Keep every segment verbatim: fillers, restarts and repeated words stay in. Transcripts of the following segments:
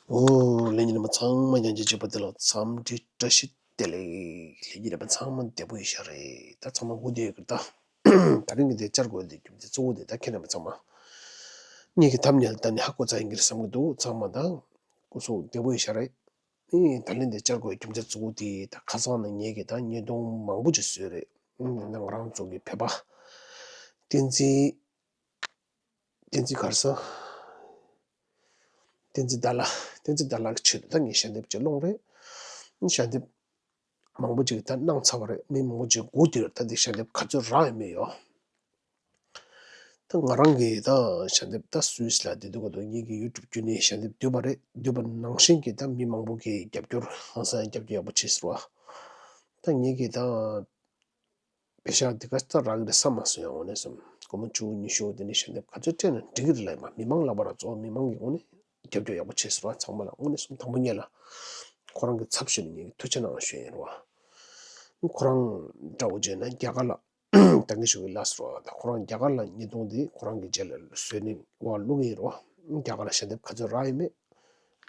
ཨོ། ལྷན་རྒྱས་རྣམ་པ་ཚང་མ་ཡང་ཅིག་བྱེད་པ་དེ་ལ་འཚམས་འདྲི་བཀྲ་ཤིས་བདེ་ལེགས། ལྷན་རྒྱས་རྣམ་པ་ཚང་མ་བདེ་པོ་ཡིན་ཤག་རེད། ད་ཚང་མ་སྒུག་བསྡད་ཡོད་ཀྱི་རེད་ད། དེ་རིང་གི་འདི་བཅར་དགོས་འདི་རྒྱུ་མཚན་གཙོ་བོ་འདི་ད་ཁྱེད་རྣམ་པ་ཚང་མ་ངེད་ཀྱི་ཐམ་ནེལ་ད་ནི་ཧ་གོ་ཚར་ཡིན་གྱི་རེད་བསམ་གྱི་འདུག། ཚང་མ་ད་སྐུ་གཟུགས་བདེ་པོ་ཡིན་ཤག་རེད། ཨེ། ད་ལན་འདི་བཅར་དགོས་རྒྱུ་མཚན་གཙོ་བོ་དེ་ད་ཁ་སང་ནས་ངེད་ཀྱིས་ད་བརྙན་ཐུང་མང་པོ་ཅིག་བཟོས་རེད། ཨེ། ང་རང་ཚོ་གི་བོད་པ་བསྟན་འཛིན། བསྟན་འཛིན་ག་རེ་ཟེར། བསྟན་འཛིན་ཟླ་ལགས། བསྟན་འཛིན་ཟླ་ལགས་ཀྱི་ཆེད་དུ་ད་ངས་ཞལ་འདེབས་ཅིག་སློང་རེད། ཞལ་འདེབས་མང་པོ་ཅིག་ད་གནང་ཚར་བ་རེད། མི་མང་པོ་ཅིག་སྒུག་བསྡད་ཡོད། ད་འདི་ཞལ་འདེབས་ག་ཚོད་རག་ཡོད་མེད་ཡོད། ད་ང་རང་གིས་ད་ཞལ་འདེབས་ད་སུད་སི་ལ་བསྡད་དུས་སྐབས་དུ་ངེད་ཀྱི་ཡུ་ཊུབ་བརྒྱུད་ནས་ཞལ་འདེབས་བསྡུས་པ་རེད། བསྡུས་པ་ནང་བཞིན་གྱི་ད་མི་མང་པོ་གིས་རྒྱབ་སྐྱོར་ཧང་སང་རྒྱབ་སྐྱོར་ཡག་པོ་བྱས་ཟེར་བ། ད་ངེད་ཀྱིས་ད་པེ་ཤག་འདི་ག་ཙམ་རག་གི་རེད་བསམ་མ་སོང་ཡང་། དངོས་གནས་སོང་སྒོར་མོ་བཅུ་ཉི་ཤུ་དེ་འདྲ་ཞལ་འདེབས་ག་ཚོད་སྤྲད་ན་འགྲིག་གི་རེད་ལབ་ཡིན་པ། མི་མང་ལབ་པ་ར་གཙོ་བོ་མི་མང་གི་ངོས་ནས་རྒྱབ་སྐྱོར་ཡག་པོ་བྱས་ཟེར་བ། ཚང་མ་ལ་དངོས་གནས་སོང་དང་པོ་ཉིད་ལ་ཁོ་རང་གི་ཚབ་ཞུས་ནས་ངས་ཐུགས་རྗེ་གནང་ཞུ་ཡིན་རེད་བ། ཁོ་རང་འདྲ་བོ་བྱས་ན་རྒྱ་གར་ལ་ད་གིན་ཞུ་གི་ལ་ཟེར་བ། ད་ཁོ་རང་རྒྱ་གར་ལ་བརྙན་ཐུང་འདི་ཁོ་རང་གི་རྗེས་ལ་བཟོས་ནས་བ་བླུགས་ཡིན་རེད་བ། རྒྱ་གར་ལ་ཞལ་འདེབས་ག་ཚོད་རག་ཡོད་མེད་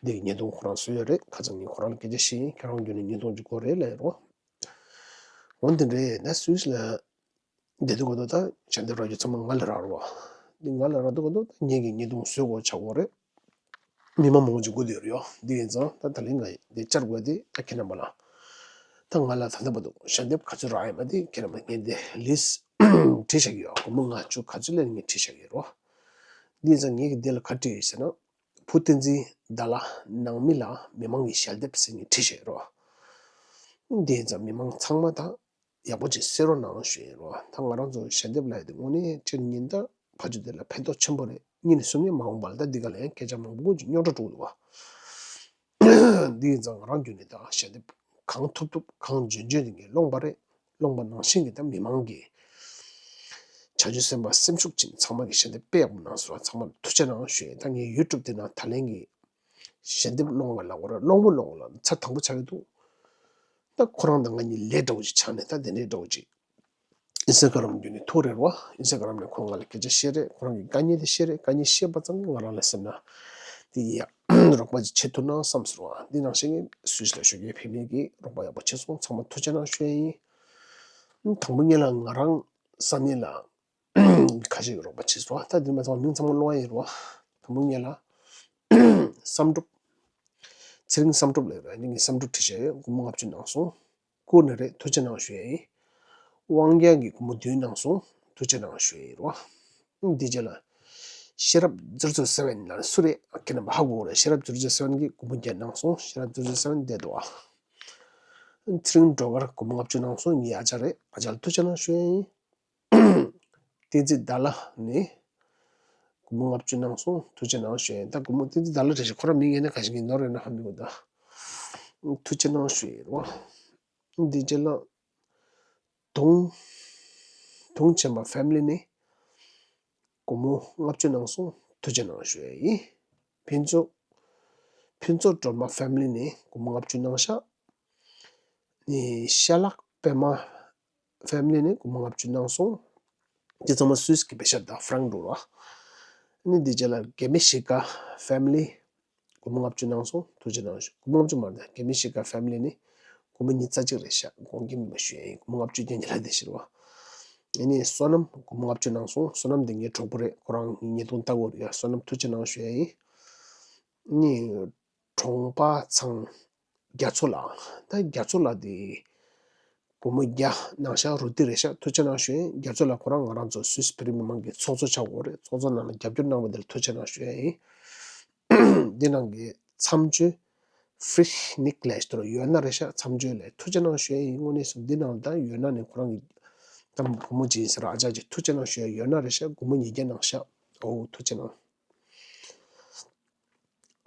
འདི་གི་བརྙན་ཐུང་ཁོ་རང་བཟོས་ཡོད་རེད། ཁ་སང་ངས་ཁོ་རང་ལ་སྐད་ཆ་བཤད་ཡིན། ཁྱེད་རང་བརྒྱུད་ནས་བརྙན་ཐུང་ཅིག་དགོས་རེད་ལབ་ཡིན་རེད་བ། འོན་ཏེ་རེད་ན་སུད་སི་ལ་བསྡད་དུས་གོ་ཏོ་ད་ཞལ་འདེབས་རག་རྒྱུ་ཚང་མ་ང་ལ་རག་རོ། འདི་ང་ལ་རག་དུས་གོ་ཏོ་ད་ངེད་ཀྱི་བརྙན་ཐུང་བཟོས་དགོས་ཆགས་དགོས་རེད། མི་མང་མང་པོ་ཅིག་སྒུག་བསྡད་ཡོད་རེད་ཡོ། འདི་ཡིན་ཙང་ད་ད་ལན་ང་འདི་བཅར་དགོས་དེ་ད་ཁྱེད་རྣམ་པ་ལ། ད་ང་ལ་ད་ལྟ་བར་དུ་ཞལ་འདེབས་ག་ཚོད་རག་ཡོད་མེད་དེ་ཁྱེད་རྣམ་པ་ངས་འདི་ལིས་བྲིས་བཞག་གི་ཡོད། སྒོར་མོ་ལྔ་བཅུ་ག་ཚོད་སླེབས་ངས་བྲིས་བཞག་གི་ཡོད་རེད་བ། འདི་ཡིན་ཙང་ངས་ཀྱི་འདི་ལ་ག་བྲིས་ཡོད་ཟེར་ན། བུ་བསྟན་འཛིན་ཟླ་ལགས་ནང་མི་ལ་མི་མང་གི་ཞལ་འདེབས་ཟེར་ངས་བྲིས་བཞག་ཡོད་རེད་བ། འདི་ཡིན་ཙང་མི་མང་ཚང་མ་དང་། ཡག་པོ་ཅིག་གསན་རོགས་གནང་ཞུ་ཡིན་རོ། ད་ང་རང་ཚོ་ཞལ་འདེབས་ལབ་ཡ་དེ་དངོས་གནས་སྤྱིར་ཉིན་ད་ཕ་ཆུ་དེ་ལ་ཕན་ཐོགས་ཆེན་པོ་རེད། གཉིས་ནས་གསུམ་ནས་མ་འོངས་པ་ལ་ད་འདི་ག་ལ་ཡང་སྐད་ཆ་མང་པོ་ཅིག་རྙོག་དྲ་འགྲོ་གི་འདུག་བ། འདི་ཡིན་ཙང་ང་རང་བརྒྱུད་ནས་ད་ཞལ་འདེབས་གང་ཐུབ་ཐུབ་གང་འཇོན་འཇོན་དེ་ངས་སློང་པ་རེད། སློང་པ་ནང་བཞིན་གྱི་ད་མི་མང་གི་བྱང་ཆུབ་སེམས་དཔའ་སེམས་ཤུགས་ཅན་ཚང་མ་གི་ཞལ་འདེབས་དཔེ་ཡག་པོ་གནང་སོང་བ། ཚང་མ་ལ་ཐུགས་རྗེ་གནང་ཞུ་ཡིན། ད་ངའི་ཡུ་ཊུབ་དེ་ནང་ད་ལན་གྱི་ཞལ་འདེབས་སློང་བ་ལ་འོ་ར་སློང་མོ་སློང་ལ་ཚ་དང་པོ་ཆགས་ཀྱི་འདུག་ད་ཁོ་རང་དང་ང་གཉིས་ལས་འདྲ་བོ་ཅིག་ཆགས་ནས་ད་དེ་འདྲའི་འདྲ་བོ་ཅིག་ཨིན་སི་ཊ་གྷ་རམ་བརྒྱུད་ནས་ཐུག་རེད་བ། ཨིན་སི་ཊ་གྷ་རམ་ནས་ཁོ་ང་ལ་སྐད་ཆ་བཤད་རེད། ཁོ་རང་གི་དཀའ་ངལ་དེ་བཤད་རེད། དཀའ་ངལ་བཤད་པ་ཙམ་གྱིས་ང་རང་ལ་སེམས་ན་དེ་ཡ་རོགས་པ་ཅིག་བྱེད་ཐུབ་ན་བསམ་ཟེར་བ། འདི་ནང་བཞིན་སུད་སི་ལ་བཞུགས་མཁན་བོད་མི་གིས་རོགས་པ་ཡག་པོ་བྱས་སོང་། ཚང་མ་ཐུགས་རྗེ་གནང་ཞུ་ཡ་ཡིན། དང་པོ་ཉིད་ལ་ང་རང་ས་གནས་ལ་ཁ་ཤས་ཀྱིས་རོགས་པ་བྱས་སོང་། ད་འདི་མ་ཚང་མ་མིང་ཚང་མ་ཀློག་ཡ་ཡིན་རོ། དང་པོ་ཉིད་ལ་བསམ་གྲུབ། ཚེ་རིང་བསམ་གྲུབ་ལབ་ཡོད་རེད། ངས་བསམ་གྲུབ་བྲིས་བཞག་ཡོད། སྒོར་མོ་ལྔ་བཅུ་གནང་སོང་། བསྐུར་ནི་རེད། ཐུགས་རྗེ་གནང་ཞུ་ཡ་ཡིན། དབང་རྒྱལ་གྱིས་སྒོར་མོ་བདུན་གནང་སོང་། ཐུགས་རྗེ་གནང་ཞུ་ཡ་ཡིན་རོ། འདི་རྗེས་ལ་ཤེས་རབ་ཛིརོ་ཛིརོ་སེ་བན་ལ་སུ་རེད་ཁྱེད་རྣམ་པ་ཧ་གོ་གི་རེད། ཤེས་རབ་ཛིརོ་ཛིརོ་སེ་བན་གྱིས་སྒོར་མོ་བརྒྱད་གནང་སོང་། ཤེས་རབ་ཛིརོ་ཛིརོ་སེ་བན་བསྡད་འདུག་ཨ། ཚེ་རིང་སྒྲོལ་དཀར་སྒོར་མོ་ལྔ་བཅུ་གནང་སོང་། ངའི་ཨ་ཅག་རེད། ཨ་ཅག་ལ་ཐུགས་རྗེ་གནང་ཞུ་ཡ་ཡིན། བསྟན་འཛིན་ཟླ་ལགས་ནི་སྒོར་མོ་ལྔ་བཅུ་གནང་སོང་། ཐུགས་རྗེ་གནང་ཞུ་ཡ་ཡིན། ད་སྒོར་མོ་བསྟན་འཛིན་ཟླ་ལགས་རེད་ཤག་ཁོ་རང་མིང་ཡིན་ན་ག་ཞིག་ཡིན་ནོར་ཡོད་ན་ཧ་མི་གོ་ད། ཐུགས་རྗེ་གནང་ཞུ་ཡ་ཡིན་རོ། འདི་རྗེས་ལ་དུང་དུང་ཆེན་པ་ཕེ་མི་ལི་ནི་སྒོར་མོ་ལྔ་བཅུ་གནང་སོང་། ཐུགས་རྗེ་གནང་ཞུ་ཡ་ཡིན། ཕུན་ཚོགས་ཕུན་ཚོགས་སྒྲོལ་མ་ཕེ་མི་ལི་ནི་སྒོར་མོ་ལྔ་བཅུ་གནང་ཤག་ནི་ཤ་ལག་པད་མ་ཕེ་མི་ལི་ནི་སྒོར་མོ་ལྔ་བཅུ་གནང་སོང་། འདི་ཚང་མ་སུད་སི་གི་པེ་ཤ་དང་ཧྥ་རན་ཀི་འགྲོ་ར། ནི་འདི་རྗེས་ལ་གེ་མི་ཤི་ཀ་ཕེ་མི་ལི་སྒོར་མོ་ལྔ་བཅུ་གནང་སོང་། ཐུགས་རྗེ་གནང་ཞུ། སྒོར་མོ་ལྔ་བཅུ་མ་རེད། གེ་མི་ཤི་ཀ་ཕེ་མི་ལི་ནི་སྒོར་མོ་ཉི་ཤུ་རྩ་གཅིག་རེད་ཤག་དགོངས་འགལ་མིན་པ་ཞུ་ཡ་ཡིན། སྒོར་མོ་ལྔ་བཅུ་རྐྱང་རྐྱང་ལ་བསྡད་ཤི་རེད་བ། ཨ་ནི་བསོད་ནམས་སྒོར་མོ་ལྔ་བཅུ་གནང་སོང་། བསོད་ནམས་འདི་ངའི་གྲོགས་པོ་རེད། ཁོ་རང་ངའི་བརྙན་ཐུང་ལྟ་གི་ཡོད་རེད་ཡ། བསོད་ནམས་ཐུགས་རྗེ་གནང་ཞུ་ཡ་ཡིན། ཨ་ནི། གྲོང་པ་ཚང་རྒྱ་མཚོ་ལགས། ད་རྒྱ་མཚོ་ལགས་དེ་སྒོར་མོ་བརྒྱ་གནང་ཤག་རུ་ཏི་རེད་ཤག་ཐུགས་རྗེ་གནང་ཞུ་ཡིན། རྒྱ་མཚོ་ལགས་ཁོ་རང་ང་རང་ཚོ་སུད་སི་བོད་རིགས་མི་མང་གི་ཚོགས་གཙོ་ཆགས་ཡོད་རེད། ཚོགས་གཙོ་ནང་ལ་རྒྱབ་སྐྱོར་གནང་བ་དེ་ལ་ཐུགས་རྗེ་གནང་ཞུ་ཡ་ཡིན། འདི་ནང་གི་མཚམས་གཅོད་ཧྥི་རིག་ནིག་ལས་དོར་ཡོད་ན་རེད་ཤག་མཚམས་གཅོད་ལས་ཐུགས་རྗེ་གནང་ཞུ་ཡ་ཡིན། དངོས་གནས་སུ་འདི་ནང་ད་ཡོད་ན་ནི་ཁོ་རང་གི་ད་བུ་མོ་ཅིག་ཡིན་ཟེར་ཨ་ཅག་ཅིག་ཐུགས་རྗེ་གནང་ཞུ་ཡ་ཡོད་ན་རེད་ཤག་སྒོར་མོ་ཉིས་བརྒྱ་གནང་ཤག་ཨོ་ཐུགས་རྗེ་གནང་།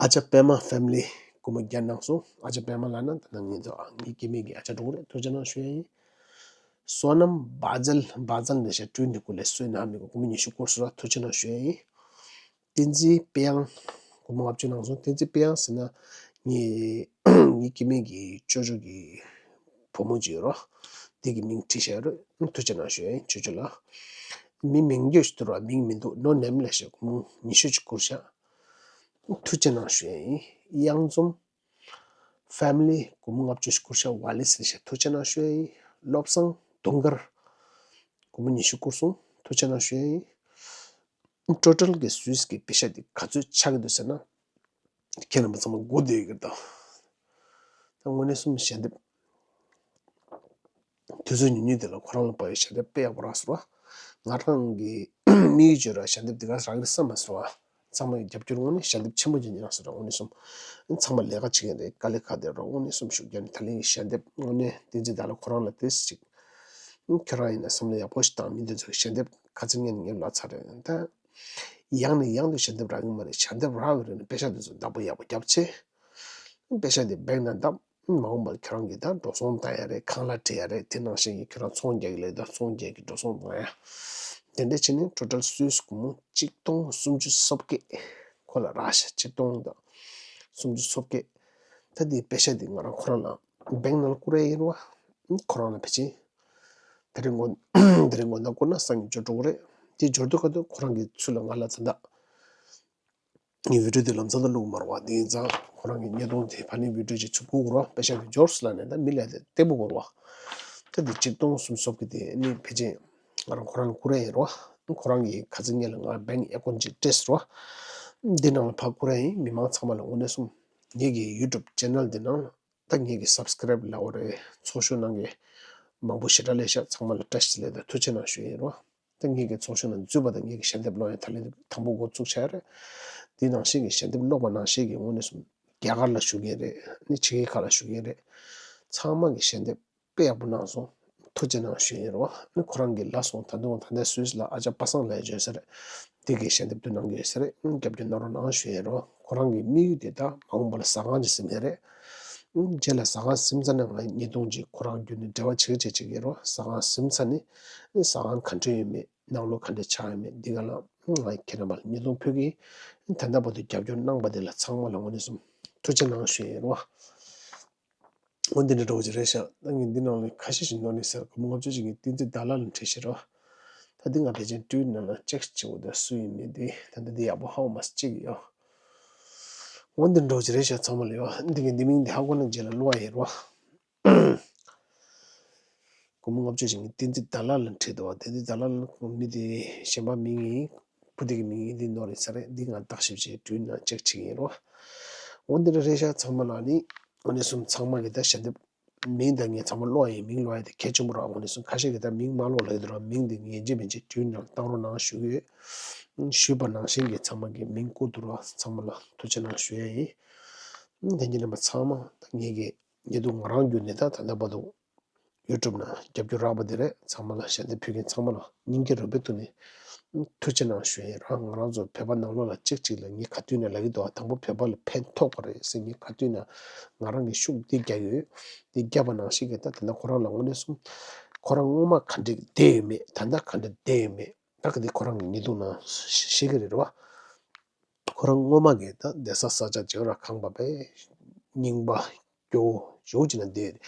ཨ་ཅག་པད་མ་ཕེ་མི་ལི་སྒོར་མོ་བརྒྱ་གནང་སོང་། ཨ་ཅག་པད་མ་ལབ་ན་ད་ནང་ངེད་ཚོ་ངའི་སྐྱེ་དམན་གྱི་ཨ་ཅག་གྲོགས་རེད། ཐུགས་རྗེ་གནང་ཞུ་ཡ་ཡིན། བསོད་ནམས་བ་ཛལ་བ་ཛལ་འདི་ཤ་སྤྲུལ་འདི་ཀུ་ལས་སོས་ན་མི་གོ་སྒོར་མོ་ཉི་ཤུ་བསྐུར་སོང་ར། ཐུགས་རྗེ་གནང་ཞུ་ཡ་ཡིན། བསྟན་འཛིན་དཔེ་དབྱངས་སྒོར་མོ་ལྔ་བཅུ་གནང་སོང་། བསྟན་འཛིན་དཔེ་དབྱངས་ཟེར་ན་ངའི་ངའི་སྐྱེ་དམན་གྱི་ཅོ་ཅོ་གི་བུ་མོ་ཅིག་ཡོད་རོ། དེ་གི་མིང་བྲིས་བཞག་རོ། ཐུགས་རྗེ་གནང་ཞུ་ཡ་ཡིན་ཅོ་ཅོ་ལ། མི་མིང་བརྗོད་ཞུ་ཐུབ་ར་མིང་མི་འདུག་ནོ་ནེམ་ལས་ཤ་སྒོར་མོ་ཉི་ཤུ་ཅིག་བསྐུར་ཤག་ཐུགས་རྗེ་གནང་ཞུ་ཡ་ཡིན། གཡང་འཛོམས་ཕེ་མི་ལི་སྒོར་མོ་ལྔ་བཅུ་ཞིག་བསྐུར་ཤག་ཝ་ལེ་སི་ལ་ཤག་ཐུགས་རྗེ་གནང་ཞུ་ཡ་ཡིན། བློ་བཟང་དུང་དཀར་སྒོར་མོ་ཉི་ཤུ་བསྐུར་སོང་། ཐུགས་རྗེ་གནང་ཞུ་ཡ་ཡིན། ཊོ་ཊལ་གྱི་སུད་སི་གི་པེ་ཤ་དེ་ག་ཚོད་ཆགས་ཀྱི་འདུག་ཟེར་ན། ཁྱེད་རྣམ་པ་ཚང་མ་སྒུག་བསྡད་ཡོད་ཀྱི་རེད་ད། ད་དངོས་གནས་གསུམ་ཞལ་འདེབས། དུས་ཚོད་ཉུང་ཉུང་དེ་ལ་ཁོ་རང་ལ་ཕར་ཞལ་འདེབས་དཔེ་ཡག་པོ་རག་སོང་བ། ང་རང་གི་དམིགས་ཡུལ་བརྗོད་ར་ཞལ་འདེབས་འདི་ག་རག་གི་རེད་བསམ་མ་སོང་བ། ཚང་མ་གི་རྒྱབ་སྐྱོར་དངོས་གནས་ཞལ་འདེབས་ཆེན་པོ་ཅིག་ཉར་སོང་ར། དངོས་གནས་གསུམ་ཚང་མ་ལས་ཀ་བྱེད་མཁན་རེད། དཀའ་ལས་ཁག་བསྡད་རོགས། དངོས་གནས་གསུམ་ཤུགས་རྒྱབ་ནས་ད་ལན་གྱི་ཞལ་འདེབས་དངོས་གནས་བསྟན་འཛིན་བདག་ལ་ཁོ་རང་ལ་ཏོག་ཙམ་ཅིག་ཁྱོད་རང་ཡིན་ན་བསམ་བློ་ཡག་པོ་ཞིག་བཏང་། མི་འདི་ཚོ་གི་ཞལ་འདེབས་ཁ་ཚིག་ངན་ངན་ལབ་ཚར་རེད། ད་ཡང་ནས་ཡང་དུ་ཞལ་འདེབས་རག་གི་མ་རེད། ཞལ་འདེབས་རག་གི་རེད་ན་པེ་ཤ་འདི་ཚོ་བདག་པོ་ཡག་པོ་རྒྱབ་ཆེ། པེ་ཤ་འདི་བེང་ན་བདག་མ་འོངས་པར་ཁྱོད་རང་གིས་ད་འགྲོ་སོང་བཏང་ཡ་རེད། ཁང་གླ་སྤྲད་ཡ་རེད། དེ་ནང་བཞིན་གྱི་ཁྱོད་རང་ཚོང་རྒྱག་གི་ལས་ད་ཚོང་རྒྱག་གི་འགྲོ་སོང་བཏང་ཡ། དེ་འདྲ་བྱས་ནས་ཊོ་ཊལ་སུད་སི་སྒོར་མོ་གཅིག་སྟོང་སུམ་ཅུ་སོ་བརྒྱད་ཁོ་ལ་རག་ཤག་གཅིག་སྟོང་དང་སུམ་ཅུ་སོ་བརྒྱད། ད་འདི་པེ་ཤ་འདི་ང་རང་ཁོ་རང་ལ་བེང་ནང་ལ་བསྐུར་ཡ་ཡིན་རེད་བ། ཁོ་རང་ལ་ཕལ་ཆེར་དེ་རིང་དགོང་དེ་རིང་དགོང་དག་བསྐུར་ན་སང་ཉིན་འབྱོར་འགྲོ་གི་རེད། དེ་འབྱོར་དུས་སྐབས་དུ་ཁོ་རང་གི་ཚུར་ལ་ང་ལ་ད་ལྟ་ངའི་བི་ཌིའོ་དེ་ལམ་སང་ད་བླུག་མ་རེད་བ། དེ་ཡིན་ཙང་ཁོ་རང་གི་བརྙན་ཐུང་དེ་ཕ་ནི་བི་ཌིའོ་ཅིག་ཚུར་བསྐུར་དགོས་རེད་བ། པེ་ཤ་དེ་འབྱོར་སོང་ལབ་ནས་ད་མི་ལ་དེ་སྟེར་དགོས་རེད་བ། ད་འདི་གཅིག་སྟོང་སུམ་ཅུ་སོ་བརྒྱད་དེ་ནི་ཕལ་ཆེར་ང་རང་ཁོ་རང་ལ་བསྐུར་ཡ་ཡིན་རེད་བ། ཁོ་རང་གི་ཁ་ཚིག་ངན་ལ་ང་བེང་ཨེ་ཀོན་ཅིག་སྤྲད་སོང་རེད་བ། འདི་ནང་ལ་ཕར་བསྐུར་ཡ་ཡིན། མི་མང་ཚང་མ་ལ་དངོས་གནས་གསུམ་ངེད་ཀྱི་ཡུ་ཊུབ་ཆེ་ནལ་འདི་ནང་ལ་ད་ངེད་ཀྱི་སབ་སི་ཀ་རེབ་ལབ་དགོས་རེད། ཚོགས་ཞུགས་གནང་མཁན་མང་པོ་ཞེ་དྲག་སླེབས་ཤག་ཚང་མ་ལ་བཀྲ་ཤིས་བདེ་ལེགས་དང་ཐུགས་རྗེ་གནང་ཞུ་ཡ་ཡིན་རོ། ད་ངེད་ཀྱི་ཚོགས་ཞུགས་ནང་འཛུལ་བ་དང་ངེད་ཀྱི་ཞལ་འདེབས་ཀློག་ཡ་ད་ལན་དང་པོ་འགོ་བཙུགས་བྱས་རེད། དེ་ནང་བཞིན་གྱི་ཞལ་འདེབས་ཀློག་པ་ནང་བཞིན་གྱི་དངོས་གནས་གསུམ་རྒྱ་གར་ལ་བཞུགས་མཁན་རེད། ནི་ཕྱི་རྒྱལ་ཁག་ལ་བཞུགས་མཁན་རེད། ཚང་མ་གི་ཞལ་འདེབས་དཔེ་ཡག་པོ་གནང་སོང་། ཐུགས་རྗེ་གནང་ཞུ་ཡ་ཡིན་རོ། ནི་ཁོ་རང་གི་ལབ་སོང་། ད་དུང་ད་ལྟ་སུད་སི་ལ་ཨ་ཅག་པ་སངས་ལབ་ཡ་ཡོད་ས་རེད། དེ་གི་ཞལ་འདེབས་བསྡུ་གནང་གི་ཡོད་ས་རེད། རྒྱབ་སྐྱོར་གནང་རོགས་གནང་ཞུ་ཡ་ཡིན་རོ། ཁོ་རང་གི་དམིགས་ཡུལ་དེ་ད་མ་འོངས་པ་ལ་ཟ་ཁང་ཅིག་ཟིན་མཁན་རེད། རྗེས་ལ་ཟ་ཁང་ཟིན་ཚར་ནས་ང་ཉིས་སྟོང་ཅིག་ཁོ་རང་བརྒྱུད་ནས་འབྲེལ་བ་བྱེད་བྱེད་བྱེད་ཀྱི་ཡིན་རོ། ཟ་ཁང་ཟིན་ཚར་ནས་ཟ་ཁང་ག་འདྲ་ཡོད་མེད། ནང་ལོགས་ག་འདྲ་ཆགས་ཡོད་མེད་འདི་ག་ལ་ང་ཁྱེད་རྣམ་པ་ལ་ཉིས་སྟོང་ཕུལ་གི་ཡིན། ད་ལྟ་བར་དུ་རྒྱབ་སྐྱོར་གནང་པ་དེ་ལ་ཚང་མ་ལ་དངོས་གནས་གསུམ་ཐུགས་རྗེ་གནང་ཞུ་ཡ་ཡིན་རོ། འོ་འདི་འདྲ་འདྲ་བོ་ཅིག་རེད་ཤག་ད་ངས་འདི་ནང་ལ་ཁ་ཤས་ཤིག་ནོར་ནས་ཟེར། སྒོར་མོ་ལྔ་བཅུ་ཅིག་ངས་བསྟན་འཛིན་ཟླ་ལགས་ལ་སྤྲད་ཤེས་རོགས། ད་འདི་ང་ཕལ་ཆེར་བྲིས་ནང་ལ་ཅེག་བྱེད་དགོས། ད་སུ་ཡིན་མིན་འདི་ད་ལྟ་འདི་ཡག་པོ་ཧ་གོ་མ་སོང་། ཅིག་ཡོད། འོ་འདི་འདྲ་བོ་ཅིག་རེད་ཤག་ཚང་མ་ལ་ཡོད། འདི་གི་འདི་མིང་འདི་ཧ་གོ་ན་རྗེས་ལ་ཀློག་ཡ་ཡིན་རོགས། སྒོར་མོ་ལྔ་བཅུ་ཅིག་ངས་བསྟན་འཛིན་ཟླ་ལགས་ལ་སྤྲད་འདུག་བ། བསྟན་འཛིན་ཟླ་ལགས་ལ་མི་དེ་གཞན་པ་མིང་ཡིན། བུ་དེ་གི་མིང་ཡིན། འདི་ནོར་རེད་ས་རེད། འདི་ང་བརྟག་ཞིབ་བྱས་བྲིས་ནང་ཅེག་བྱེད་ཀྱི་ཡིན་རོ། འོ་འདི་འདྲ་རེད་ཤག་ཚང་མ་ལ་ནི་འོ་ནས་གསུམ་ཚང་མ་གི་ད་ཞལ་འདེབས་མིང་ད་ངས་ཚང་མ་ཀློག་ཡིན། མིང་ཀློག་ཡ་དེ་གལ་ཆེན་པོ་རེད། འོ་ནས་གསུམ་ཁ་ཤས་ཀྱིས་ད་མིང་མ་ཀློག་ལབ་ཀྱི་འདུག་ར། མིང་དེ་ངས་ཡིན་གཅིག་མིན་གཅིག་བྲིས་ནང་བཏང་རོགས་གནང་ཞུ་གི་ཡོད། ཞུས་པ་ནང་བཞིན་གྱི་ཚང་མ་གི་མིང་བཀོད་འདུག་ར། ཚང་མ་ལ་ཐུགས་རྗེ་གནང་ཞུ་ཡ་ཡིན། དེ་གཉིས་ལས་མ་ཚང་མ་ད་ངས་གི་ཉེ་དུ་ང་རང་བརྒྱུད་ནས་ད་ད་ལྟ་བར་དུ་ཡུ་ཊུབ་ནང་རྒྱབ་སྐྱོར་རག་པ་དེ་རེད། ཚང་མ་ལ་ཞལ་འདེབས་ཕུལ་མཁན་ཚང་མ་ལ་སྙིང་ཁ་རུས་པའི་གཏིང་ནས་ཐུགས་རྗེ་གནང་ཞུ་ཡ་ཡིན་ར། ང་རང་ཚོ་བོད་པ་ནང་ལོགས་ལ་གཅིག་གཅིག་ལ་ངས་ག་དུས་ནས་ལབ་ཀྱི་འདུག་ཨ། དང་པོ་བོད་པ་ལ་ཕན་ཐོགས་པ་རེད་ཟེར་ངས་ག་དུས་ནས་ང་རང་གི་ཤུགས་འདི་རྒྱག་ཡོད། འདི་རྒྱབ་པ་ནང་བཞིན་གྱི་ད་དེ་ན་ཁོ་རང་ལ་དངོས་གནས་གསུམ་ཁོ་རང་སྔོན་མ་ག་འདྲ་བསྡད་ཡོད་མེད། ད་ལྟ་ག་འདྲ་བསྡད་ཡོད་མེད། ད་ག་འདི་ཁོ་རང་གི་ཉེ་དུ་ནང་ཤེས་ཀྱི་རེད་ར་བ། ཁོ་རང་སྔོན་མ་གི་ད་བསྡད་ས་ས་ཆ་ཇོ་ར་ཁང་པ་པས་རྙིང་པ་སྐྱོ་བོ་ཅིག་ན་བསྡད་ཡོད་རེད།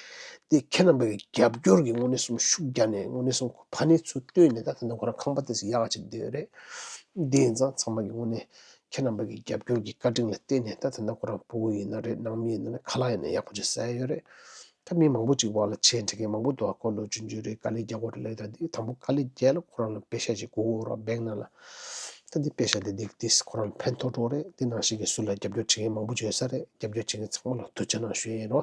དེ་ཁྱེད་རྣམ་པའི་རྒྱབ་སྐྱོར་གྱི་དངོས་གནས་གསུམ་ཤུགས་རྒྱག་ནས་དངོས་གནས་གསུམ་ཕ་ནི་ཚུར་བཏོན་ནས་ད་ད་ནང་ཁོ་རང་ཁང་པ་དེ་ཚོ་ཡག་ཅིག་བསྡད་ཡོད་རེད། དེ་ཡིན་ཙང་ཚང་མ་གི་དངོས་གནས་ཁྱེད་རྣམ་པ་གི་རྒྱབ་སྐྱོར་གྱི་བཀའ་དྲིན་ལ་བརྟེན་ནས་ད་ད་ནང་ཁོ་རང་ཕྲུ་གུ་ཡིན་ན་རེད། ནང་མི་ཡིན་ན་རེད། ཁ་ལག་ཡིན་ན་ཡག་པོ་ཅིག་ཟ་ཡ་ཡོད་རེད། ད་མི་མང་པོ་ཅིག་བར་ལ་མཆན་འབྲི་མཁན་མང་པོ་འདུག་ཨ། ཁོ་ལོ་ཆུང་ཆུང་རེད། དཀའ་ལས་རྒྱག་དགོས་རེད་ལབ། ད་འདི་དང་པོ་དཀའ་ལས་རྒྱག་ལ་ཁོ་རང་ལ་པེ་ཤ་ཅིག་དགོས་ཀྱི་ཡོད་རེད་བ། བེང་ནང་ལ། ད་འདི་པེ་ཤ་དེ་འདི་འདི་ཁོ་རང་ལ་ཕན་ཐོགས་འགྲོ་རེད། འདི་ནང་བཞིན་གྱི་སུ་ལ་རྒྱབ་སྐྱོར་བྱེད་མཁན་མང་པོ་ཅིག་ཡོད་ས་རེད། རྒྱབ་སྐྱོར་བྱེད་མཁན་ཚང་མ་ལ་ཐུགས་རྗེ་གནང་ཞུ་ཡ་ཡིན་རོ།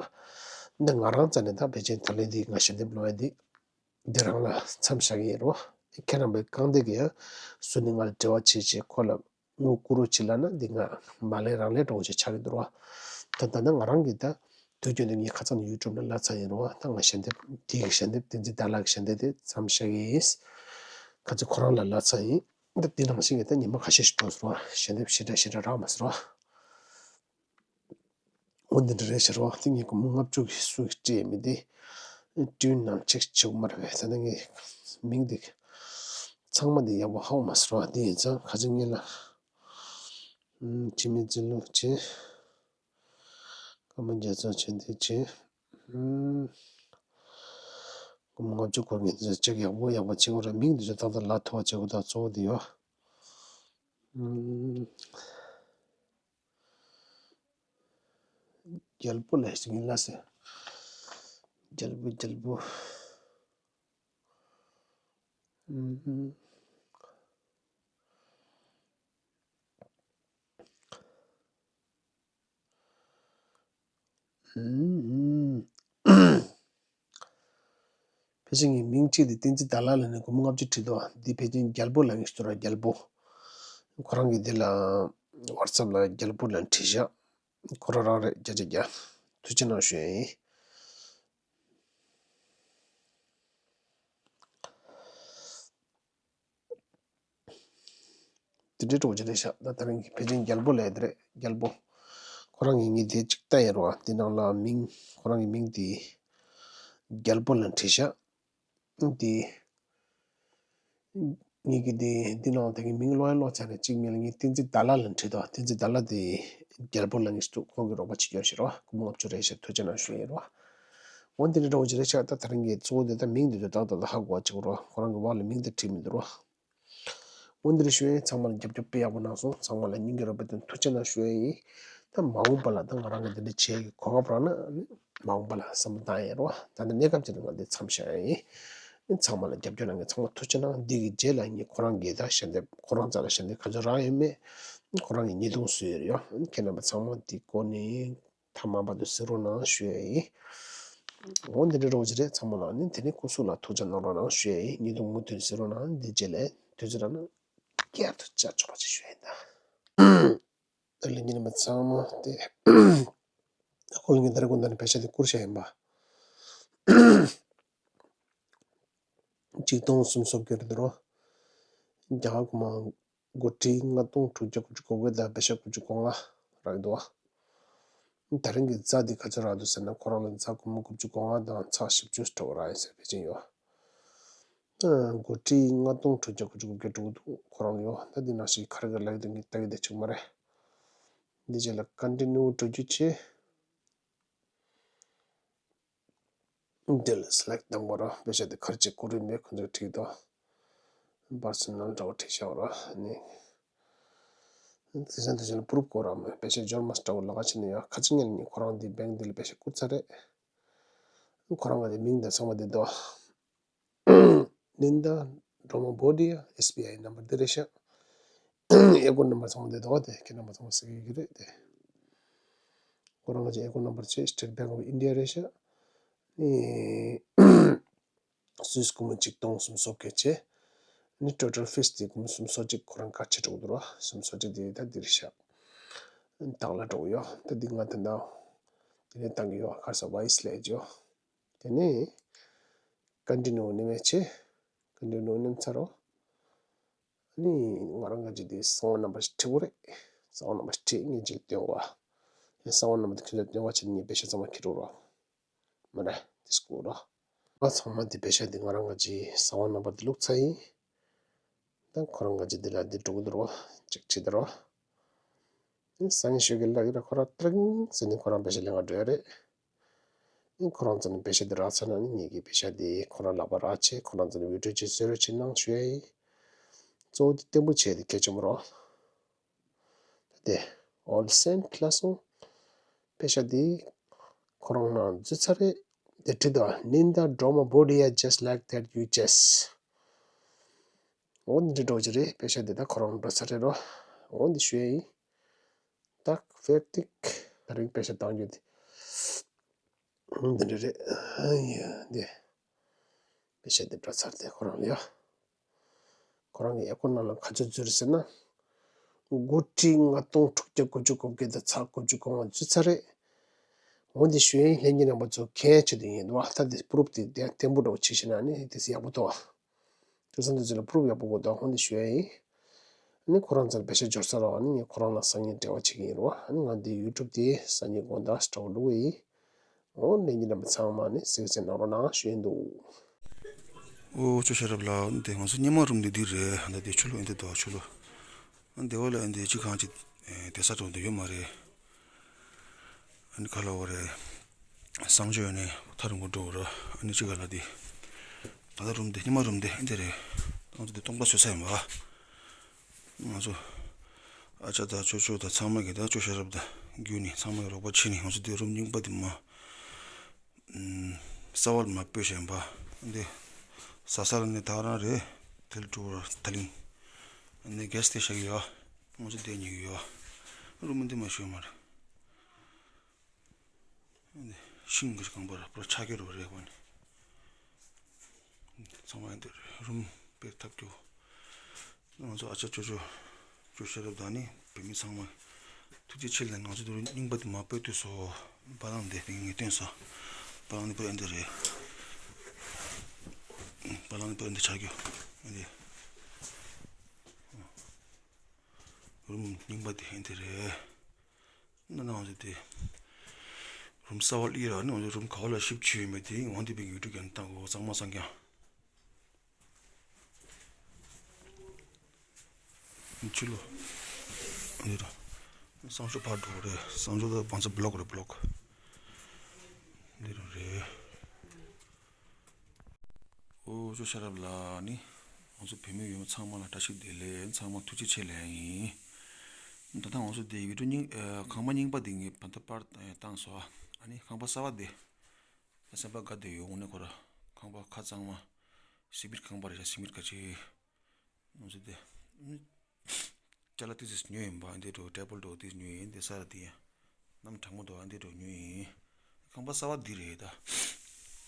འདི་ང་རང་རྩ་ནས་ད་ཕལ་ཆེར་ད་ལན་འདི་ང་ཞལ་འདེབས་ཀློག་ཡ་འདི་འདི་རང་ལ་མཚམས་བཞག་གི་ཡིན་རོ། ཁྱེད་རྣམ་པའི་རྐང་འདེགས་ཀྱི་ཡང་སུ་ནི་ང་ལ་འབྲེལ་བ་བྱེད་བྱེད་ཁོ་ལ་དངུལ་བསྐུར་རོགས་བྱེད་ལབ་ན་འདི་ང་མ་ལས་རང་ལས་འགྲོ་བྱེད་ཆགས་ཀྱི་འདུག་རོ། ད་ད་ནི་ང་རང་གིས་ད་དུས་རྒྱུན་དུ་ངས་ཁ་སང་ནས་ཡུ་ཊུབ་ནང་ལབ་ཚར་ཡིན་རོ། ད་ང་ཞལ་འདེབས་འདི་གི་ཞལ་འདེབས་བསྟན་འཛིན་ཟླ་ལགས་ཀྱི་ཞལ་འདེབས་དེ་མཚམས་བཞག་གི་ཡིན། ཁ་ཚིག་ཁོ་རང་ལ་ལབ་ཚར་ཡིན། ད་འདི་ནང་བཞིན་གྱི་ད་ཉི་མ་ཁ་ཤས་ཤིག་འགྲོ་སོང་རོ། ཞལ་འདེབས་ཞེ་དྲག་ཞེ་དྲག་རག་མ་སོང་རོ། འོ་འདི་འདྲ་རེད་ཤག་རོ། དེ་ངས་སྒོར་མོ་ལྔ་བཅུ་གི་སུ་གི་སྤྲད་མི་དེ་བྲིས་ནང་ཅེག་བྱེད་དགོས་མ་རེད་པས། ད་ནི་ངས་མིང་དེ་ཚང་མ་དེ་ཡག་པོ་ཧ་གོ་མ་སོང་རོ། དེ་ཡིན་ཙང་ཁ་ཚིག་ངན་ལ་ཨུམ་འཆི་མེད་འཛིན་ལུགས་བྱེད། སྐར་མ་བརྒྱ་རྩ་བྱེད་འདི་བྱེད། ཨུམ་སྒོར་མོ་ལྔ་བཅུ་སྐོར་ངས་འདི་ཚོ་ཅེག་ཡག་པོ་ཡག་པོ་བྱེད་དགོས་རེད། མིང་འདི་ཚོ་ཏག་ཏག་ལབ་ཐུབ་པ་བྱེད་དགོས། ད་གཙོ་བོ་དེ་ཡོད། ཨུམ། རྒྱལ་པོ་ལ་ཞིག་ཡིན་ལ་ཟེར། རྒྱལ་པོ་རྒྱལ་པོ། ཨུམ། ཨུམ། ཕལ་ཆེར་ངའི་མིང་གཅིག་དེ་བསྟན་འཛིན་ཟླ་ལགས་ལབ་ནས་སྒོར་མོ་ལྔ་བཅུ་བྲིས་འདུག་འདི་ཕལ་ཆེར་རྒྱལ་པོ་ལབ་མཁན་ཞིག་འདུག་ར། རྒྱལ་པོ། ཁོ་རང་གིས་འདི་ལ་ཝ་ཊི་སེབ་ལ་རྒྱལ་པོ་ལབ་བྲིས་བཞག་ཁོ་རང་རང་རེད། བརྒྱ་ཆ་བརྒྱ། ཐུགས་རྗེ་གནང་ཞུ་ཡ་ཡིན། དེ་འདྲའི་འདྲ་བོ་ཅིག་རེད་ཤག་ད་དེ་རིང་གི་ཕལ་ཆེར་རྒྱལ་པོ་ལབ་ཡ་དེ་རེད། རྒྱལ་པོ། ཁོ་རང་གིས་ངས་དེ་གཅིག་བལྟས་ཡིན་རོ། དེ་ནང་ལ་མིང་ཁོ་རང་གི་མིང་དེ་རྒྱལ་པོ་ལབ་བྲིས་ཤག་དེ། ངེད་ཀྱིས་དེ་འདི་ནང་དེ་གི་མིང་ཀློག་ཡ་ཀློག་ཚར་ནས་གཅིག་མིན་ལ་ངས་བསྟན་འཛིན་ཟླ་ལགས་ལབ་བྲིས་འདུག་བསྟན་འཛིན་ཟླ་ལགས་དེ་རྒྱལ་པོ་ལབ་མཁན་ཞིག་འདུག་ཁོང་གིས་རོགས་པ་བྱེད་རྒྱུ་ཞིག་རོ། སྒོར་མོ་ལྔ་བཅུ་རེད་ཤག་ཐུགས་རྗེ་གནང་ཞུ་ཡ་ཡིན་རོ། འོ་འདི་འདྲ་འདྲ་བོ་ཅིག་རེད་ཤག་ད་དེ་རིང་གི་གཙོ་བོ་དེ་ད་མིང་དེ་ཚོ་ཏག་ཏག་ཏག་ཧ་གོ་བ་བྱེད་དགོས་རོ། ཁོ་རང་གི་འོག་ལ་མིང་དེ་བྲིས་མི་འདུག་རོ། འོ་འདི་རེད་ཞུ་ཡིན། ཚང་མ་ལ་རྒྱབ་སྐྱོར་དཔེ་ཡག་པོ་གནང་སོང་། ཚང་མ་ལ་སྙིང་གི་རུས་པའི་དོན་ཐུགས་རྗེ་གནང་ཞུ་ཡ་ཡིན། ད་མ་འོངས་པ་ལ་ད་ང་རང་གི་འདི་འདྲ་བྱེད་ཀྱི་གོ་སྐབས་རག་ན་ནི་མ་འོངས་པ་ལ་བསམ་བློ་བཏང་ཡ་རོ། ད་ལྟ་གནས་སྐབས་ཅིག་ནང་ང་འདི་མཚམས་བཞག་ཡ་ཡིན། ཚང་མ་ལ་རྒྱབ་སྐྱོར་གནང་མཁན་ཚང་མ་ཐུགས་རྗེ་གནང་། འདི་གི་རྗེས་ལ་ངས་ཁོ་རང་གི་ད་ཞལ་འདེབས་ཁོ་རང་རྩ་ལ་ཞལ་འདེབས་ག་ཚོད་རག་ཡོད་མེད་ཁོ་རང་གི་ཉེས་རྡུང་བཟོས་ཡོད་རེད་ཡོ། ཁྱེད་རྣམ་པ་ཚང་མ་འདི་སྐོར་ནས་མཐའ་མ་བར་དུ་གཟིགས་རོགས་གནང་ཞུ་ཡ་ཡིན། འོ་འདི་འདྲ་རོགས་ཅིག་རེད། ཚང་མ་ལ་ནི་དེ་ནས་སྐུ་གཟུགས་ལ་ཐུགས་རྗེ་གནང་རོགས་གནང་ཞུ་ཡ་ཡིན། ཉེས་རྡུང་མུ་མཐུད་གཟིགས་རོགས་གནང་། འདི་རྗེས་ལ་དུས་ཚོད་རག་ན་བསྐྱར་དུ་བཅར་ཆོག་པ་ཅིག་ཞུ་ཡ་ཡིན་ད། ད་ལན་གྱི་རྣམ་པ་ཚང་མ་དེ། ཨ་ཁོ་ལ་ངས་ད་རེས་དགོང་དག་ནས་པེ་ཤག་དེ་བསྐུར་བཞག་ཡིན་པ། ཆིག་སྟོང་སུམ་སོ་བརྒྱད་རེད་འདུག་རོ། རྒྱ་གར་སྒོར་མོ་སྒོར་ཁྲི་ལྔ་སྟོང་དྲུག་བརྒྱ་དགུ་བཅུ་གོ་བརྒྱད་དང་པེ་ཤག་དགུ་བཅུ་གོ་ལྔ་རག་འདུག་བ། ད་རིང་གི་ཛ་འདི་ག་ཚོད་རག་འདུག་ཟེར་ན་ཁོ་རང་ལ་ཛ་སྒོར་མོ་དགུ་བཅུ་གོ་ལྔ་དང་ཚག་བཞི་བཅུ་འདྲ་བོ་རག་ཡིན་ཟེར་ཕལ་ཆེར་ཡོད། ཨ། སྒོར་ཁྲི་ལྔ་སྟོང་དྲུག་བརྒྱ་དགུ་བཅུ་གོ་བརྒྱད་འགྲོ་གི་འདུག་ཁོ་རང་ཡོད། ད་འདི་ནང་བཞིན་ག་རེ་ག་རེ་ལབ་ཀྱི་འདུག་ངས་ལྟ་གི་བསྡད་ཆོག་མ་རེད། འདི་རྗེས་ལ་ཀོན་ཊི་ནིའུ་འགྲོ་རྒྱུ་བྱེད། འདི་ལ་སི་ལེག་བཏང་དགོས་ར། པེ་ཤག་དེ་ག་རེ་བྱེད་དགོས་རེད་མེད་ཁོ་ཚོས་ཁྲིད་དོ། པར་སོ་ནལ་འདྲ་བོ་ཁྲིད་བཞག་ར་ནི། དེ་ཚོ་དེ་ཚོ་ལ་པུ་རུབ་དགོས་ར་མེད། པེ་ཤག་འབྱོར་མ་འདྲ་བོ་ལ་ཁ་ཕྱེ་ནས་ཡ་ཁ་ཅིག་ཉིན་ནས་ཁོ་རང་དེ་བེང་དེ་ལ་པེ་ཤག་བསྐུར་ཚར་རེད། ཁོ་རང་གི་དེ་མིང་དང་ཚང་མ་དེ་དོ། ལིན་ཌ་ཌོ་མོ་བྷོ་ཌི་ཡ། ཨེས་བི་ཨའི་ནམ་བར་འདི་རེད་ཤག་ཨེ་ཀོན་ནམ་བར་ཚང་མ་འདི་འདུག་ག་དེ་ཁྱེད་རྣམ་པ་ཚང་མ་གཟིགས་ཀྱི་རེད་དེ། ཁོ་རང་གི་ཨེ་ཀོན་ནམ་བར་ཆེ་སི་ཊེཊ་བེང་ཨོཕ་ཨིན་ཌི་ཡ་རེད་ཤག་ཨེ། སུད་སི་སྒོར་མོ་ཆིག་སྟོང་སུམ་སོ་བརྒྱད་བྱས། ནི་ཊོ་ཊལ་ཕིས་དེ་སྒོར་མོ་སུམ་སོ་གཅིག་ཁོ་རང་ག་ཆེ་འགྲོ་གི་འདུག་ར། སུམ་སོ་གཅིག་དེ་ད་འདི་རེད་ཤག་ཏག་ལ་འགྲོ་གི་ཡོད། ད་འདི་ང་ད་ལྟ་དེ་ནས་བཏང་གི་ཡོད། ག་རེ་ཟེར་ཝའི་སི་ལབ་ཀྱི་ཡོད། དེ་ནས་ཀོན་ཊི་ནིའུ་ནེམ་ཡ་བྱས། ཀོན་ཊི་ནིའུ་ནེམ་ཚར་རོ། ཨ་ནི་ང་རང་ག་ཅིག་དེ་གསང་བ་ནམ་བར་ཞིག་ཁྲིད་དགོས་རེད། གསང་བ་ནམ་བར་ཞིག་ཁྲིད་ངས་ཅིག་སྟོན་དགོས། ཨ་ནི་གསང་བ་ནམ་བར་དེ་ཁྱོད་ཚོ་སྟོན་དགོས་བྱས་ནས་ངས་པེ་ཤག་ཚང་མ་ཁྱེར་རོགས་རོགས། མ་རེད་དེ་སྐོར་རོགས། ང་ཚང་མ་དེ་པེ་ཤག་དེ་ང་རང་ག་ཅིག་གསང་བ་ནམ་བར་དེ་བླུགས་ཚར་ཡིན། ད་ཁོ་རང་ག་ཅིག་དེ་ལ་དེ་འགྲོ་གི་འདུག་རོགས། ཅིག་ཁྲིད་དེ་རོགས། ཨ་ནི་སང་ཉིན་ཞོགས་ཀས་ལབ་ཡོད་ར། ཁོ་རང་ཏྲིང་ཟེར་ནས་ཁོ་རང་པེ་ཤག་ལེན་ག་འགྲོ་ཡ་རེད། ཨ་ནི་ཁོ་རང་ཚོ་ནས་པེ་ཤག་དེ་རག་ཚར་ན་ནི་ངེད་ཀྱིས་པེ་ཤག་དེ་ཁོ་རང་ལག་པ་རག་བྱས་ཁོ་རང་ཚོ་ནས་ཝི་ཌི་ཡོ་ཅིག་བཟོ་རོགས་བྱེད་གནང་ཞུ་ཡ་ཡིན། གཙོ་བོ་དེ་བརྟན་པོ་བྱས་ཏེ་གལ་ཆེན་པོ་རོགས། ད་དེ་ཨོལ་སེན་ལབ་སོང་། པེ་ཤག་དེ་ཁོ་རང་ནང་འཛུལ་ཚར་རེད། དེ་བྲིས་འདུག Ninda Droma Bodhiya just like that you just. འོ་འདི་འདྲ་འགྲོ་གི་རེད། པེ་ཤག་དེ་ད་ཁོ་རང་འགྲོ་ཚར་རེད་རོ། འོ་འདི་ཞུ་ཡ་ཡིན། ད་ཕེར་ཏིག་ད་རིང་པེ་ཤག་བཏང་རྒྱུ་དེ། འདི་འདྲ་རེད། ཨ་ཡ་འདི། པེ་ཤག་འདི་འགྲོ་ཚར་ཏེ་ཁོ་རང་ལ་ཡ། ཁོ་རང་གི་ཨེ་ཀོན་ནང་ལ་ག་ཚོད་འཛུལ་རེད་ཟེར་ན། དགུ་ཁྲི་ལྔ་སྟོང་དྲུག་བརྒྱ་དགུ་བཅུ་གོ་བརྒྱད་དང་ཚག་དགུ་བཅུ་གོ་ལྔ་འཛུལ་ཚར་རེད། འོ་འདི་ཞུ་ཡ་ཡིན། ལྷན་རྒྱས་རྣམ་པ་ཚོ་མཁྱེན་ཆེད་དུ་ཡིན་འདུག་ད་འདི་པུ་རུབ་དེ་བརྟན་པོ་འདྲ་བོ་བྱས་ཤེ་ན་ནི་དེ་ཡག་པོ་འདུག་དེང་སང་དུས་ཚོད་ལ་པུ་རུབ་ཡག་པོ་དགོས་འདུག་འོ་འདི་ཞུ་ཡ་ཡིན། ཨ་ནི་ཁོ་རང་ཚོར་པེ་ཤག་འབྱོར་ས་རོགས། ཨ་ནི་ངས་ཁོ་རང་ལ་སང་ཉིན་འབྲེལ་བ་བྱེད་ཀྱི་ཡིན་རོགས། ཨ་ནི་ང་འདི་ཡུ་ཊུབ་དེ་སང་ཉིན་དགོང་དག་སྤྲོ་བོ་བླུགས་ཡིན། འོ་ལྷན་རྒྱས་རྣམ་པ་ཚང་མ་ནི་གཟིགས་གཟིགས་གནང་རོགས་གནང་ཞུ་ཡིན་འདུག་ཨོ་ཅོ་ཤ་རབ་ལགས། འདི་ང་ཚོ་སྙེ་མ་རུམ་འདི་འདི་རེད། འདི་འདི་ཆུ་ལོ་ཡིན་འདི་དོ་ཆུ་ལོ། འདི་བ་ལ་འདི་ཅི་གང་ཅི་དེ་ས་དོ་འདི་ཡོད་མ་རེད། ཨ་ནི་ཁ་ལོ་བ་རེད། གསང་སྤྱོད་ནས་ཐར་འགོ་འགྲོ་བ་ར། ཨ་ནི་ཅི་ག་ལ་དེ། ད་ལྟ་རུམ་དེ་ཉི་མ་རུམ་དེ་འདི་རེད། ང་ཚོ་འདི་སྟོང་པ་བཟོས་ས་ཡིན་པ། ང་ཚོ་ཨ་ཅག་དང་ཅོ་ཅོ་དང་ཚང་མ་གི་ད་ཅོ་ཤ་རབ་དང་ བརྒྱུད་ནས་ཚང་མས་རོགས་པ་བྱས་ནས་ང་ཚོ་དེ་རུམ་རྙིང་པ་དེ་མ་ཨམ་གསར་པ་ལ་མ་སྤོས་བཞིན་པ། འདི་ཟ་ས་ལ་ནི་ད་རང་རེད། དེ་ལ་འགྲོ་བར་ད་ལིང་། འདི་གེ་སི་སྟེ་ཤག་ཡོད། ང་ཚོ་བསྡད་ཉེ་གི་ཡོད། རུམ་འདི་མ་ཤོད་མ་རེད། ཤིང་གི་རྐང་པ་ར་པར་ཆག་གི་རོ་རེ་བ་ནི། ཚང་མ་འདིར་རུམ་སྤེལ་ཐབས་རྒྱུ། ང་ཚོ་ཨ་ཅག་ཅོ་ཅོ་ཅོ་ཤེས་རབ་དང་ནི་བོད་མི་ཚང་མ་ཐུགས་རྗེ་ཆེ་ལ། ང་ཚོ་འདི་རུ་རྙིང་པ་དེ་མ་སྤོས་དུས་སོ། བ་ལང་འདི་རིང་ངེས་སྟོན་ས། བ་ལང་ནི་པར་འདི་རེད། བ་ལང་ནི་པར་འདི་ཆག་རྒྱུ། འདི། རུམ་རྙིང་པ་དེ་འདི་རེད། ན་ན་ང་ཚོ་དེ། རུམ་གསར་པ་ལི་ར་ནི་ང་ཚོ་རུམ་ག་བ་ལ་ཤིབ་བྱས་ཡོད་མེད་དེ་འོང་དེ་པའི་ཡུལ་གྲུ་རྒན་བཏང་གོ་གཙང་མ་གཙང་རྐྱང་། ཕྱི་ལོ། འདི་ར། སང་ཞོགས་ཕར་འགྲོ་རེད། སང་ཞོགས་ད་བང་ཚ་བློག་རེད་བློག་འདི་ར་རེད། ཨོ་ཅོ་ཤ་རབ་ལ་ནི། ང་ཚོ་བོད་མི་ཡོད་མ་ཚང་མ་ལ་བཀྲ་ཤིས་བདེ་ལེགས། ཚང་མ་ཐུགས་རྗེ་ཆེ་ལབ་ཡིན། ད་ལྟ་ང་ཚོ་དེ་ཡུལ་གྲུ་རྙིང་ཨ་ཁང་པ་རྙིང་པ་དེ་ངས་བར་ད་པར་བཏང་སོང་། ཨ་ནི་ཁང་པ་གསར་པ་དེ་སེམས་པ་དགའ་བདེ་ཡོད་དངོས་གནས་ཁོ་ར། ཁང་པ་ཁ་གཙང་མ། སི་མིར་ཁང་པ་རེད་ཤག་སི་མིར་ག་ཅི། ང་ཚོ་དེ། ཅ་ལག་ཏིས་ཏིས་ཉོས་ཡིན་པ་འདི་འགྲོ་ཊེ་བལ་འགྲོ་ཏིས་ཉོས་ཡིན་འདི་ས་ར་དེ་ཡང་། གནམ་གྲང་མོ་འདུག་འདི་འགྲོ་ཉོས་ཡིན། ཁང་པ་གསར་པ་འདི་རེད་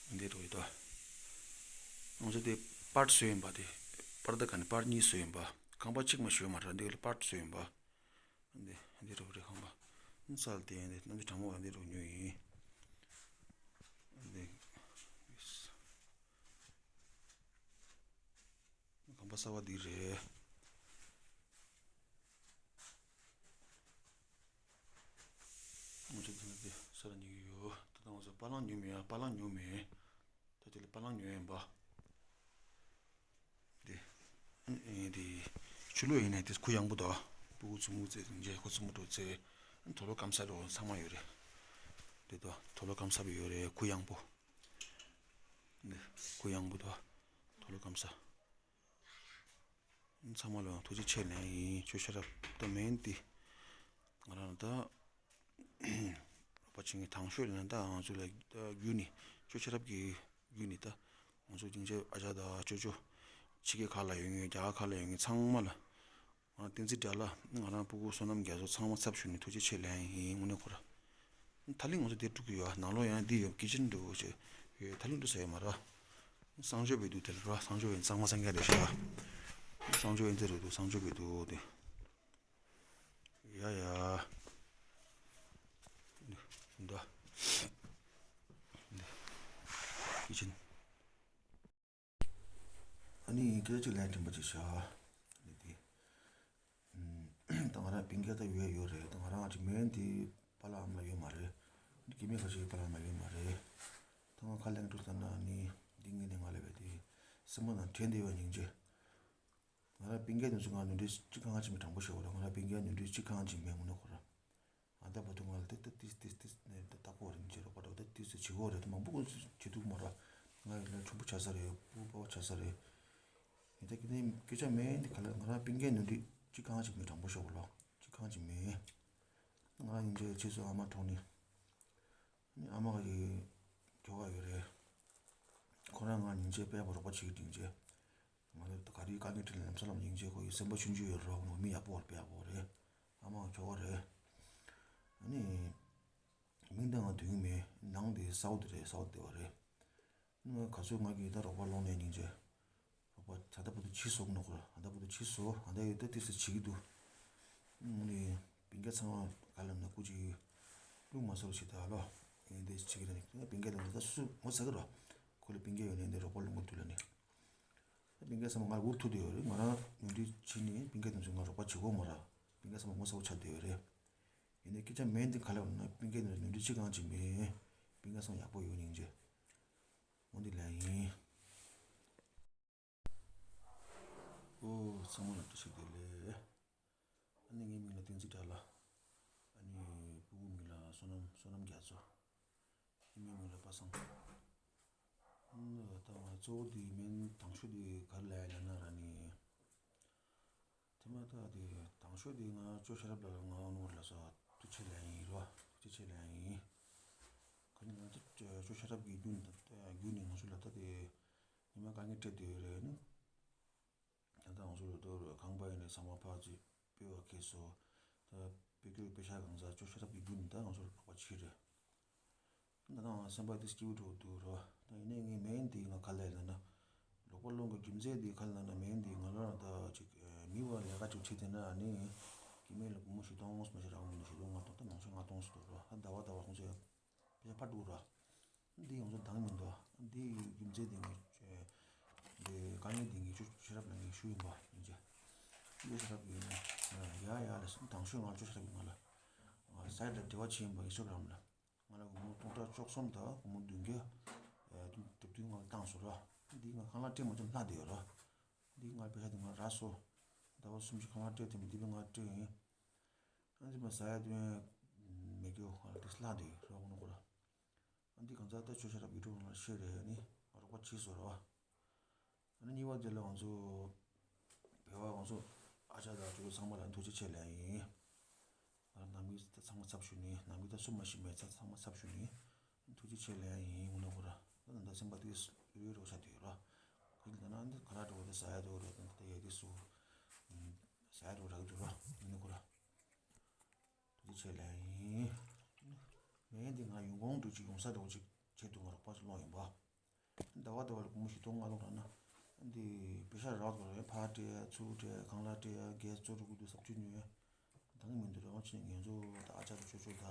ད། འདི་འགྲོ་ཡོད་ད། ང་ཚོ་དེ་པར་བཟོས་ཡིན་པ་དེ། པར་ད་ག་ནས་པར་གཉིས་བཟོས་ཡིན་པ། ཁང་པ་གཅིག་མ་ཞོས་མ་ར་འདི་ལ་པར་བཟོས་ཡིན་པ། འདི་འདི་འགྲོ་རེད་ཁང་པ། ས་ར་དེ་ཡང་འདི་གནམ་གྲང་མོ་འདི་འགྲོ་ཉོས་ཡིན། འདི། ཁང་པ་གསར་པ་འདི་རེད། ང་ཚོ་འདི་ནས་འདི་ས་ར་ཉོ་གི་ཡོད། ད་ལྟ་ང་ཚོ་པ་ལང་ཉོས་མེད་ཡ། པ་ལང་ཉོས་མེད། ད་དེ་ལ་པ་ལང་ཉོས་ཡིན་པ། འདི། འདི། ཆུ་ལོག་ཡིན་ནས་འདི་གུ་ཡངས་པོ་དང་། སྤུ་གུ་ཚུ་མུ་ཙེ་འཇལ་ཁོ་ཚུ་མུ་འགྲོ་ཚེ། དོ་ལོ་སྐམ་ས་རོ་ཚང་མ་ཡོད་རེད། འདི་དོ་དོ་ལོ་སྐམ་ས་བི་ཡོད་རེད་གུ་ཡངས་པོ། འདི། གུ་ཡངས་པོ་དང་། དོ་ལོ་སྐམ་ས། ཚང་མ་ལ་ཐུགས་རྗེ་ཆེ་ལན་ཡིན། ཁྱོད་ཤ་རབ་ཏུ་མེན་ཏི། ང་རང་ད་རོགས་པ་ཆེན་གྱི་དང་ཤོས་ལན་ད་ང་ཚོ་ལ་ད་རྒྱུ་ནི་ཁྱོད་ཤ་རབ་ཀྱི་རྒྱུ་ནི་ད་ང་ཚོ་སྙིང་རྗེ་ཨ་ཅག་ད་ཅོ་ཅོ་ཕྱི་རྒྱལ་ཁག་ལ་ཡོད་ངེས་རྒྱ་གར་ཁག་ལ་ཡོད་ངེས་ཚང་མ་ལ། ང་བསྟན་འཛིན་དགྲ་ལྷ། ང་རང་སྤུ་གུ་བསོད་ནམས་རྒྱ་མཚོ་ཚང་མ་ཚབ་ཞུས་ནས་ཐུགས་རྗེ་ཆེ་ལན་ཡིན་དངོས་གནས་ཁོ་ར། ད་ལིང་ང་ཚོ་དེ་དཀྲུག་གི་ཡོད་ནང་ལོགས་ཡང་འདི་ཡོད་ཀི་ཅན་འགྲོ་ཆེ་ཡོད་ད་ལིང་འགྲོ་ས་ཡོད་མ་ར། གསང་སྤྱོད་བེད་དུ་དེ་ར་གསང་སྤྱོད་ཡིན་གཙང་མ་གཙང་རྐྱང་རེད་ཤག་གསང་སྤྱོད་ཡིན་དེ་རེད་འདུག་གསང་སྤྱོད་བེད་དུ་དེ། ཡ་ཡ། འདི། འདི། ཀི་ཅན། ཨ་ནི་སྐད་ཆ་གཅིག་ལན་དྲན་པ་ཅིག་བྱ། ཨ་ནི་དེ། ད་ང་རང་པིན་ཀེ་ད་ཡོད་ཡོད་རེད། ད་ང་རང་ཅིག་མེན་དེ་པཱ་ལགས་ཨ་མ་ལགས་ཡོད་མ་རེད། སྐྱེ་དམན་ཁ་ཤས་པཱ་ལགས་ཨ་མ་ལགས་ཡོད་མ་རེད། ད་ང་ཁ་ལེན་འགྲོ་ད་ན་ནི་འདི་ངས་ནས་ང་ལས་བས་དེ་སེམས་པ་ནང་དྲན་བདེ་བའི་སྙིང་རྗེ། ང་རང་པིན་ཀེ་དེ་ཚོ་ང་ནོར་འཁྲུལ་གཅིག་གང་ཅིག་མེད་དྲང་པོ་ཤོད་དགོས་རེད། ང་རང་པིན་ཀེ་ནོར་འཁྲུལ་གཅིག་གང་ཅིག་མེད་དངོས་གནས་ཁོ་རང་། ཨ་ད་བར་དུ་ང་ལ་ཏི་ཏི་ཏིས་ཏིས་ཏིས་ནས་ད་ལྟ་ཁོ་རིན་ཆེ་རོགས་པ་འདྲ་བོ་ད་ཏིས་ཏིས་བྱེད་དགོས་རེད། ད་མང་པོ་ཀུན་བྱེད་ཐུབ་མ་ར། ང་ཡི་ལ་ཁྲུང་པོ་བྱ་ས་རེད། ཕྲུ་གུ་པ་བ་བྱ་ས་རེད། ཡིན་ད་ཀི་ནས་སྐད་ཆ་མེད་འདི་ག་ལ་ང་རང་པིན་ཀེ་ནོར་འཁྲུལ་གཅིག་གང་ཅིག་མེད་དྲང་པོ་ཤོད་དགོས་ལོ། གཅིག་གང་ཅིག་མེད། ང་རང་ཡིན་ཆེ་ཆེ་སོ་ཨ་མ་གྲོངས་ནི། ཨ་ནི་ཨ་མ་གི་ཁྱོ་ག་ཡོད་རེད། ཁོ་རང་ང་ཉིན་བྱེད་དཔེ་ཡག་པོ་རོགས་པ་བྱེད་ཀྱི་ཉིན་བྱེད། ང་ཚོ་ག་རེའི་དཀའ་ངལ་འཕྲད་ལམ་སང་ལམ་སྙིང་རྗེ་ཁོ་ཡི་སེམས་པ་ཆུང་ཆུང་ཡོད་རོགས་ངོ་མི་ཡག་པོ་བར་དཔེ་ཡག་པོ་རེད། ཨ་མ་ཁྱོ་ག་རེད། ཨ་ནི། མིང་དེ་ང་འདོན་གྱི་མེད། ནང་དེ་སའུ་ཐི་རེད་སའུ་ཐི་བ་རེད། ཨ་ནི་ང་ག་ཚོད་ང་གི་ད་རོགས་པ་སློང་ནས་སྙིང་རྗེ། རོགས་པ་ད་ལྟ་བར་དུ་བྱིས་སོང་ནོ་ཁོ་ར་ད་ལྟ་བར་དུ་བྱིས་སོ་ཨ་ད་ཡོད་ད་ཏི་སི་བྱེད་ཀྱི་འདུག་ཨ་ནི། པིན་ཀེ་ཚང་མ་ག་ལ་ན་སྐུ་ཅིག་ལུག་མ་སོར་ཞིག་ད་ལོ། ཡིན་དེ་ཅིག་རེད་ནི་པིན་ཀེ་དང་ད་སུ་ངོ་ཚ་གི་རོ། ཁོ་ལ་པིན་ཀེ་ཡོད་ནས་འདི་རོགས་པ་ལུང་པ་དུ་ལ་ནི། ད་པིན་ཀེ་ཚང་མ་ང་འུར་ཐུག་བསྡད་ཡོད་རེད། ང་རང་ཉུང་འདྲི་ཕྱིན་ནས་པིན་ཀེ་དང་ཚོ་ང་རོགས་པ་བྱེད་གོ་མ་ར། པིན་ཀེ་ཚང་མ་ངོ་ཚ་བོ་ཆགས་བསྡད་ཡོད་རེད། ཡིན་ནའི་སྐད་ཆ་མེད་འདི་ག་ལ་ཡོད་ན་པིན་ཀེ་ནི་ཉུང་འདྲི་ཅི་གང་ཅི་མེད། པིན་ཀེ་ཚང་ཡག་པོ་ཡོད་སྙིང་རྗེ། འོ་འདི་ལ་ཡིན། ཨོ་ཚང་མ་ལ་བཀྲ་ཤིས་བདེ་ལེགས། ཨ་ནི་ངའི་མིང་ལ་བསྟན་འཛིན་དགྲ་ལྷ། ཨ་ནི་སྤུ་གུ་མིང་ལ་བསོད་ནམས་བསོད་ནམས་རྒྱ་མཚོ། ཨ་མའི་མིང་ལ་པ་སངས། ཨ་ནི་ད་ང་གཙོ་བོ་དེ་མིན་དང་ཤོས་དེ་ག་རེ་ལབ་ཡ་ལབ་ན་ར་ནི། དེ་མ་ཐག་དེ་དང་ཤོས་དེ་ང་ཅོ་ཤེས་རབ་ལ་ང་ནོར་ལ་སོ། ཐུགས་རྗེ་ཆེ་ལབ་ཡིན་རོ། ཐུགས་རྗེ་ཆེ་ལབ་ཡིན། ག་ནི་ང་ཚོ་ཅོ་ཤ་རབ་ཀྱི་རྒྱུན་དང་རྒྱུན་ནི་ང་ཚོ་ལ་ད་དེ་ཉི་མ་དཀའ་ངལ་འཕྲད་དེ་ཡོད་རེད་ནི། ད་ལྟ་ང་ཚོ་ལ་དོ་རུ་ཁང་པ་ཡིན་ནས་ཚང་མ་ཕར་ཚུར་སྤེལ་བ་ཁེལ་སོ། ད་སྤེལ་རྒྱུ་པེ་ཤ་གང་ཟག་ཅོ་ཤ་རབ་ཀྱི་རྒྱུན་ནི་ད་ང་ཚོ་ལ་རོགས་པ་བྱེད་རེད། ད་ནང་སེམས་པ་དེ་སྐྱིད་པོ་འགྲོ་འདུག་རོ། ད་ཡིན་ནའི་ངའི་མེན་དེ་ང་ག་ལས་ལ་ན། ལོག་པ་སློང་གི་རྒྱུ་མཚན་དེ་ག་ལ་ན་མེན་དེ་ང་ལ་ད་ཅིག་མི་བ་ལས་ཀ་ཅིག་བྱེད་དེ་ན་ཨ་ནི། སྐྱེ་དམན་ལ་སྒོར་མོ་བཞི་སྟོང་ངོ་མ་ཞིག་རག་མི་འདུག་བཞི་སྟོང་ལྔ་སྟོང་ད་ནང་ཆོས་ལྔ་སྟོང་ཟེར་འདུག་རོ། ད་ཟླ་བ་ཟླ་བ་ཁོང་ཚོས་ཡ་ཕ་ཕ་འགྲོ་རོ། འདི་ང་ཚོ་འདང་མི་འདུག་འདི་རྒྱུ་མཚན་དེ་ངས་འདི་དཀའ་ངལ་དེ་ངས་ཅོ་ཤ་རབ་ལ་ངས་ཞུ་ཡིན་པ་ཡིན་ཅེ། ཅོ་ཤ་རབ་ཡིན་ན་ཡ་ཡ་ལ་སུམ་དང་ཤོས་ང་ཅོ་ཤ་རབ་ཡིན་ང་ལ་སའི་ཌི་ལ་འབྲེལ་བ་བྱེད་ཡིན་པ་ཡིན་ཤོག་རམ་ལ། ང་ལ་སྒོར་མོ་སྟོང་ཕྲག་བཅུ་གསུམ་དང་སྒོར་མོ་བདུན་བརྒྱ། ཨ་དེ་དུས་ང་ལ་བཏང་སོང་ར། འདི་ང་ཁང་གླ་སྤྲད་མ་བྱུང་ལྷག་བསྡད་ཡོད་ར། འདི་ང་པེ་ཤ་དེ་ང་རག་སོང་། ཟླ་བ་གསུམ་བཞི་ཁང་གླ་སྤྲད་དེ་མི་འདི་པས་ང་སྤྲད་ཡིན། ཨ་འདི་མ་ཟ་ཡ་དེ་མེད་རྒྱུ་ང་ལ་དེ་ལྷག་བསྡད་ཡོད་ར་ཁོ་ན་ཁོ་ར། ཨ་འདི་གང་ཟག་ལྟ་ཆོས་ཤ་རབ་ཡུ་ཊུབ་ནང་ལ་ཤེར་རེད་ནི་ང་རོགས་པ་བྱས་སོང་ར། ཨ་ནི་གཉིས་པ་དེ་ལ་ང་ཚོ་བོད་པ་ང་ཚོ་ཨ་ཅག་དང་ཅོ་ཅོ་ཚང་མ་ལ་ཐུགས་རྗེ་ཆེ་ལབ་ཡིན། ང་ནང་མི་ཚང་མ་ཚབ་ཞུ་ནི་ནང་མི་ད་སུ་མ་ཤི་མེད་ཚ་ཚང་མ་ཚབ་ཞུ་ནི་ཐུགས་རྗེ་ཆེ་ལབ་ཡིན་ངུ་ན་གོ་ར། ད་ད་སེམས་པ་དེ་ཡོད་རོགས་ཆ་དེ་ཡོད་ར། ཁ་ཅིག་ད་ན་འདི་ག་ར་འགྲོ་བ་དེ་ཟ་ཡ་དེ་ར་ད་ད་ཡ་དེ་སུ་ཟ་ཡ་དེ་རག་གི་འདུག་ར་ངུ་ན་གོ་ར། ཐུགས་རྗེ་ཆེ་ལབ་ཡིན། མེན་འདི་ང་ཡོང་ཁུངས་འདྲ་ཅིག་ཡོང་ས་འདྲ་ཅིག་བྱེད་དུ་ང་རོགས་པ་ཅིག་སློང་ཡིན་པ། ཟླ་བ་ཟླ་བ་ལ་སྒོར་མོ་བཞི་སྟོང་ལྔ་སྟོང་རག་ན། འདི་པེ་ཤ་རག་དགོས་རེད་ཕར་སྤྲད་ཚུར་སྤྲད་ཁང་གླ་སྤྲད་རྒྱལ་བཙོ་རུ་དགོས་འདུག་ཟབ་ཆོས་ཉོས། འདང་མི་འདུག་རེ་བ་ཆེ་ངེད་ཚོ་ད་ཨ་ཅག་དང་ཅོ་ཅོ་ད་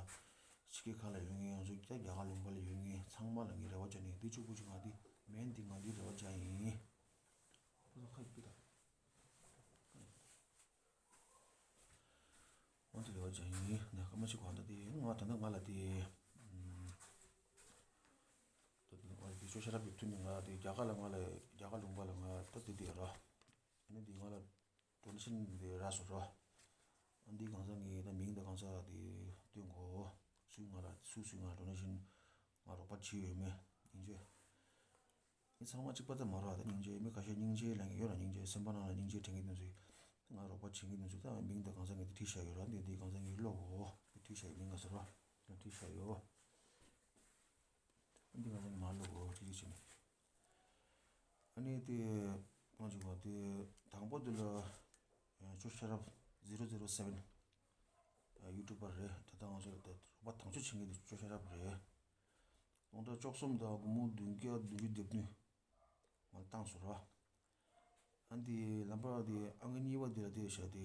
ཕྱི་རྒྱལ་ཁག་ལ་ཡོད་ངེས་ང་ཚོ་རྒྱ་རྒྱ་གར་ལུང་པ་ལ་ཡོད་ངེས་ཚང་མ་ལ་ངས་རེ་བ་བྱས་ནས་འདི་གཅིག་པུ་ཅིག་ང་འདི་མེན་འདི་ང་འདི་རེ་བ་བྱས་ཡིན། ཁོ་ཚོ་ཁ་ཡིག་ཕུད་དང་། འོན་ཏེ་རེ་བ་བྱས་ཡིན་ནས་སྐར་མ་གཅིག་གོང་ད་དེ་ང་ད་ལྟ་ང་ལ་དེ་ད་དེ་ང་དེ་ཅོ་ཤ་རབ་ཀྱི་མཐུན་ནས་ང་དེ་རྒྱ་གར་ལ་ང་ལ་རྒྱ་གར་ལུང་པ་ལ་ང་ད་དེ་དེ་ར་ཨ་ནི་དེ་ང་ལ་ཌོ་ནེ་ཤན་དེ་རག་སོང་ར། ཨ་འདི་གང་ཟག་ངའི་ད་མིང་ད་གང་ཟག་དེ་སྟོན་གོ་སུས་ང་ལ་སུས་སུས་ང་ལ་ཌོ་ནེ་ཤན་ང་རོགས་པ་བྱས་ཡོད་མེད་ཡིན་ཅེ། མི་ཚང་མ་གཅིག་པ་ད་མ་རེད་ད། སྙིང་རྗེ་མི་ཁ་ཤས་སྙིང་རྗེ་ལབ་མཁན་ཡོད་ར། སྙིང་རྗེ་སེམས་པ་ནང་ལ་སྙིང་རྗེ་དྲན་མཁན་དེ་ཚོས་ང་རོགས་པ་བྱེད་མཁན་དེ་ཚོས་ད་མིང་དང་གང་ཟག་ངས་དེ་བྲིས་བཞག་ཡོད་ར། འདི་འདི་གང་ཟག་ངའི་བློ་གོ་དེ་བྲིས་བཞག་ཡོད། མིང་ག་ཟེར་ར་ད་བྲིས་བཞག་ཡོད། འདི་གང་ཟག་ངའི་མ་བློ་གོ་བྲིས་བྲིས་བྱས་ནས་ཨ་ནི་དེ་གང་བྱུང་བ་དེ་དང་པོ་དེ་ལ་ཅོ་ཤ་རབ་zero zero seven ཡུ་ཊུབ་པར་རེད། ད་ལྟ་ང་ཚོ་ད་རོགས་པ་དང་ཆོས་བྱེད་མཁན་དེ་ཅོ་ཤ་རབ་རེད། སྟོང་ཕྲག་བཅུ་གསུམ་དང་སྒོར་མོ་བདུན་བརྒྱ་བདུན་ཅུ་དོན་བདུན་ང་ལ་བཏང་སོང་ར། ཨ་འདི་ལམ་བར་དེ་ཨ་ང་གཉིས་པ་དེ་ལ་དེ་བཞག་དེ་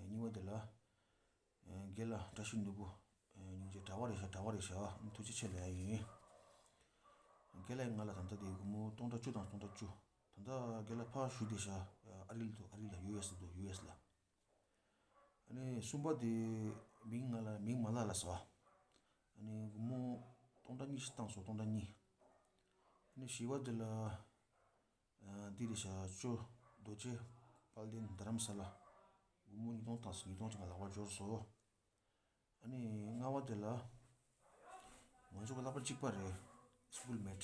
གཉིས་པ་དེ་ལ་རྒན་ལགས་བཀྲ་ཤིས་ནོར་བུ་སྙིང་རྗེ་གྲྭ་པ་རེད་ཤག་གྲྭ་པ་རེད་ཤག་ཐུགས་རྗེ་ཆེ་ལབ་ཡ་ཡིན། རྒན་ལགས་ང་ལ་ད་ལྟ་དེ་སྒོར་མོ་སྟོང་ཕྲག་བཅུ་དང་སྟོང་ཕྲག་བཅུ་ད་ལྟ་རྒན་ལགས་ཕར་བཞུགས་བསྡད་ཤག་ཨ་རི་ལ་འདུག་ཨ་རི་ལ་ཡུ་ཨེས་ལ་འདུག་ཡུ་ཨེས་ལ། ཨ་ནི་གསུམ་པ་དེ་མིང་ང་ལ་མིང་མ་ལགས་ལ་ཟེར་བ། ཨ་ནི་སྒོར་མོ་སྟོང་ཕྲག་གཉིས་ཤིག་བཏང་སོང་སྟོང་ཕྲག་གཉིས། ཨ་ནི་བཞི་པ་དེ་ལ་ཨ་འདི་རེད་ཤག་ཅོ་རྡོ་རྗེ་དཔལ་ལྡན་རྡ་རམ་ས་ལ་སྒོར་མོ་ཉིས་སྟོང་བཏང་སོང་ཉིས་སྟོང་ཅིག་ང་ལག་པར་འབྱོར་སོང་། ཨ་ནི་ལྔ་པ་དེ་ལ་ང་ཚོ་གི་ལག་པ་གཅིག་པ་རེད། སི་ཀུལ་མེཊ།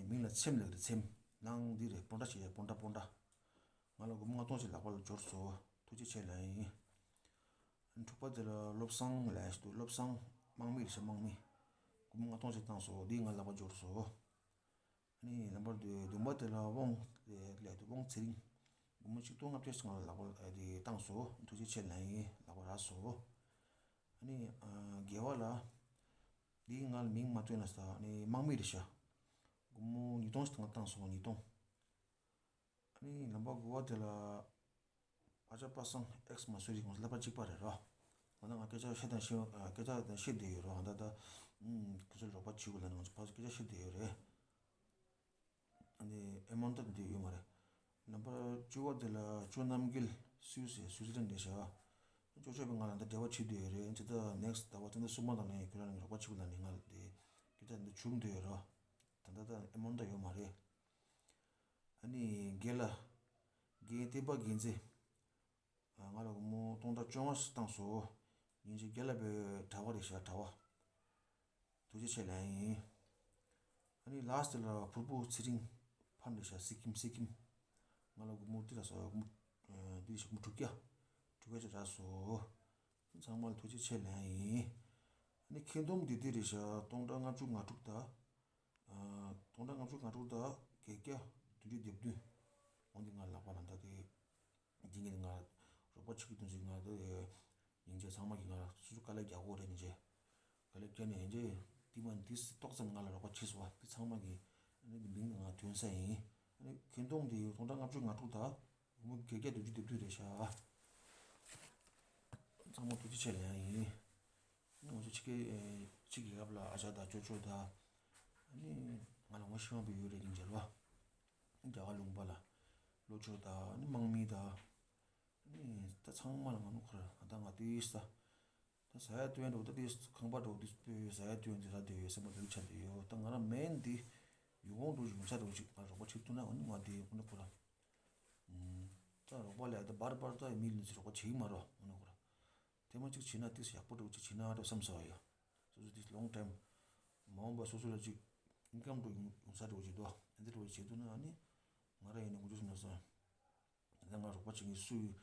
མིང་ལ་ཚེམ་ལབ་རེད་ཚེམ། ནང་འདི་རེད་སྤོན་ཊ་བྱེད་ཡ་སྤོན་ཊ་སྤོན་ཊ། ང་ལ་སྒོར་མོ་ལྔ་སྟོང་ཅིག་ལག་པ་ལ་འབྱོར་སོང་། ཐུགས་རྗེ་ཆེ་ལབ་ཡིན། ཨ་ནི་དྲུག་པ་དེ་ལ་བློ་བཟང་ལབ་ཡ་ཞིག་འདུག་བློ་བཟང་དམག་མི་རེད་ཤག་དམག་མི། སྒོར་མོ་ལྔ་སྟོང་ཅིག་བཏང་སོང་འདི་ང་ལག་པ་འབྱོར་སོང་། ཨ་ནི་ལམ་བར་དུ་བདུན་པ་དེ་ལ་དབང་ལས་དུ་དབང་ཚེ་རིང་། སྒོར་མོ་གཅིག་སྟོང་ལྔ་བརྒྱ་ཞིག་ང་ལ་ལག་པ་དེ་བཏང་སོང་། ཐུགས་རྗེ་ཆེ་ལབ་ཡིན་ལག་པ་རག་སོང་། ཨ་ནི་རྒྱལ་བ་ལ། འདི་ང་ལ་མིང་མ་བཏོན་ན་ས་ཨ་ནི་དམག་མི་རེད་ཤག་སྒོར་མོ་ཉིས་སྟོང་ཞིག་ང་བཏང་སོང་ཉིས་སྟོང་། ཨ་ནི་ལམ་བར་དགུ་པ་དེ་ལ། ཨ་ཅག་པ་སངས་ཨེགས་མ་སུ་རི་ང་ཚོ་ཀླད་པ་གཅིག་པ་རེད་རོ། ང་ད་ང་སྐད་ཆ་བཤད་དང་བཤད་སྐད་ཆ་དང་བཤད་བསྡད་ཡོད་རོ། ང་ད་ད་ཁོ་ཚོ་རོགས་པ་བྱེད་དགོས་ལ་ནི་ང་ཚོ་ཕར་ཚུར་སྐད་ཆ་བཤད་བསྡད་ཡོད་རེད། ཨ་ནི་ཨེ་མོན་ད་འདི་ཡོད་མ་རེད། ལམ་བར་བཅུ་པ་དེ་ལ་ཅོ་རྣམ་རྒྱལ་སུད་སི་སུད་སི་ལན་རེད་ཤག་ཅོ་ཅོ་པས་ང་ལ་ད་འབྲེལ་བ་བྱེད་བསྡད་ཡོད་རེད། ཇི་ལྟར་next་ཟླ་བ་ཚེས་གསུམ་པ་དང་ལན་ཁྱོད་རང་ལ་རོགས་པ་བྱེད་དགོས་ལ་ནི་ང་ལ་དེ་སྐད་ཆ་འདི་བྱུང་བསྡད་ཡོད་རོ། ད་ད་ད་ཨེ་མོན་ད་ཡོད་མ་རེད། ཨ་ནི་རྒན་ལགས། རྒན་བསྟན་པ་རྒྱལ་མཚན། ང་ལ་སྒོར་མོ་སྟོང་ཕྲག་བཅོ་ལྔ་ཞིག་བཏང་སོང་། སྙིང་རྗེ་རྒན་ལགས་པའི་གྲྭ་པ་རེད་ཤག་གྲྭ་པ། ཐུགས་རྗེ་ཆེ་ལབ་ཡིན། ཨ་ནི་ལཱསི་ལ་ཕུར་བུ་ཚེ་རིང་ཕར་འདྲ་ཤག་སི་ཀིམ་སི་ཀིམ། ང་ལ་སྒོར་མོ་འདི་རག་སོང་སྒོར་མོ། འདི་ཞིག་སྒོར་མོ་དྲུག་བརྒྱ། དྲུག་བརྒྱ་ཅིག་རག་སོང་། ཚང་མ་ལ་ཐུགས་རྗེ་ཆེ་ལན་ཡིན། ཨ་ནི་ཁེ་འདོམ་འདི་འདི་རེད་ཤག་སྟོང་ཕྲག་ལྔ་བཅུ་ང་དྲུག་དང་། ཨ། སྟོང་ཕྲག་ལྔ་བཅུ་ང་དྲུག་དང་བརྒྱད་བརྒྱ་བདུན་ཅུ་གྱ་བདུན། འོ་འདི་ང་ལག་པ་ལ་འདི་འདི་འདི་ངས་ང་རོགས་པ་བྱེད་ཀྱི་འདུག་ཟེར། ང་འདི་སྙིང་རྗེ། ཚང་མ་གིས་ང་ལ་སོ་སོ་དཀའ་ལས་རྒྱག་དགོས་རེད། སྙིང་རྗེ། དཀའ་ལས་བརྒྱབ་ནས་ཡིན་གྱི། དེ་མ་འདི་ཏོག་ཙམ་ང་ལ་རོགས་པ་བྱས་སོང་བ། དེ་ཚང་མ་གིས་ཨ་ནི་འདི་མིང་ང་ཐོན་ས་ཡིན། ཨ་ནི་ཁེ་འདོམ་དེ་སྟོང་ཕྲག་ལྔ་བཅུ་ང་དྲུག་དང་ཡོང་མ་བརྒྱད་བརྒྱ་བདུན་ཅུ་གྱ་བདུན་རེད་ཤག་ཚང་མ་ཐུགས་རྗེ་ཆེ་ལན་ཡིན། ཨ་ནི་ང་ཚོ་ཕྱི་རྒྱལ་ཕྱི་རྒྱལ་ཁབ་ལ་ཨ་ཅག་དང་ཅོ་ཅོ་དང་། ཨ་ནི་ང་ལ་ངོ་ཤེས་པ་ཡོད་རེད། སྙིང་རྗེ་ལ། རྒྱ་གར་ལུང་པ་ལ་ལོ་ཅོ་དང་། ཨ་ནི་དམག་མི་དང་། ཨ་ནི་ད་ཚང་མ་ལ་ང་ནུ་ཁོ་ར་ང་ད་ང་དེ་ས། ད་ཟ་ཡ་བཏུང་ཡ་འགྲོ། ད་དེ་ཁང་པ་འགྲོ་དུས་སྤོས་ཟ་ཡ་བཏུང་ཡ་འདི་ར་དེ་ཡོད་སེམས་པ་ལུག་ཆ་དེ་ཡོད། ད་ང་རང་མེན་འདི་ཡུལ་ཁོངས་འགྲོ་ཡོང་ས་འགྲོ་ཅིག་ང་རོགས་པ་བྱེད་ཐུབ་ན། འོ་ནི་ང་དེ་འོ་ནི་ཁོ་ར། ད་རོགས་པ་ལས་ད་བར་བར་ད་མི་ལ་ཅིག་རོགས་པ་བྱེད་ཀྱི་མ་རོགས། འོ་ནི་ཁོ་ར་དེ་མ་ཅིག་བྱེད་ན་དེ་ཡག་པོ་འགྲོ་ཅིག་བྱེད་ན་འགྲོ་བསམ་སོང་ཡ། སོ་སོ་དེ་ལོང་ཊའིམ་མ་འོངས་པ་སོ་སོ་ལ་ཅིག་ཨིན་ཀམ་འགྲོ་ཡོང་ས་འགྲོ་ཅིག་འདུག་ཨ་འདི་འགྲོ་བྱེད་ཐུབ་ན། ཨ་ནི་ང་ར་ཡིན་ན་ངུ་ཅུ་སུ་ན་སོང་། ད་ང་རོགས་པ་བྱེད་མཁན་སུ་ཡིན།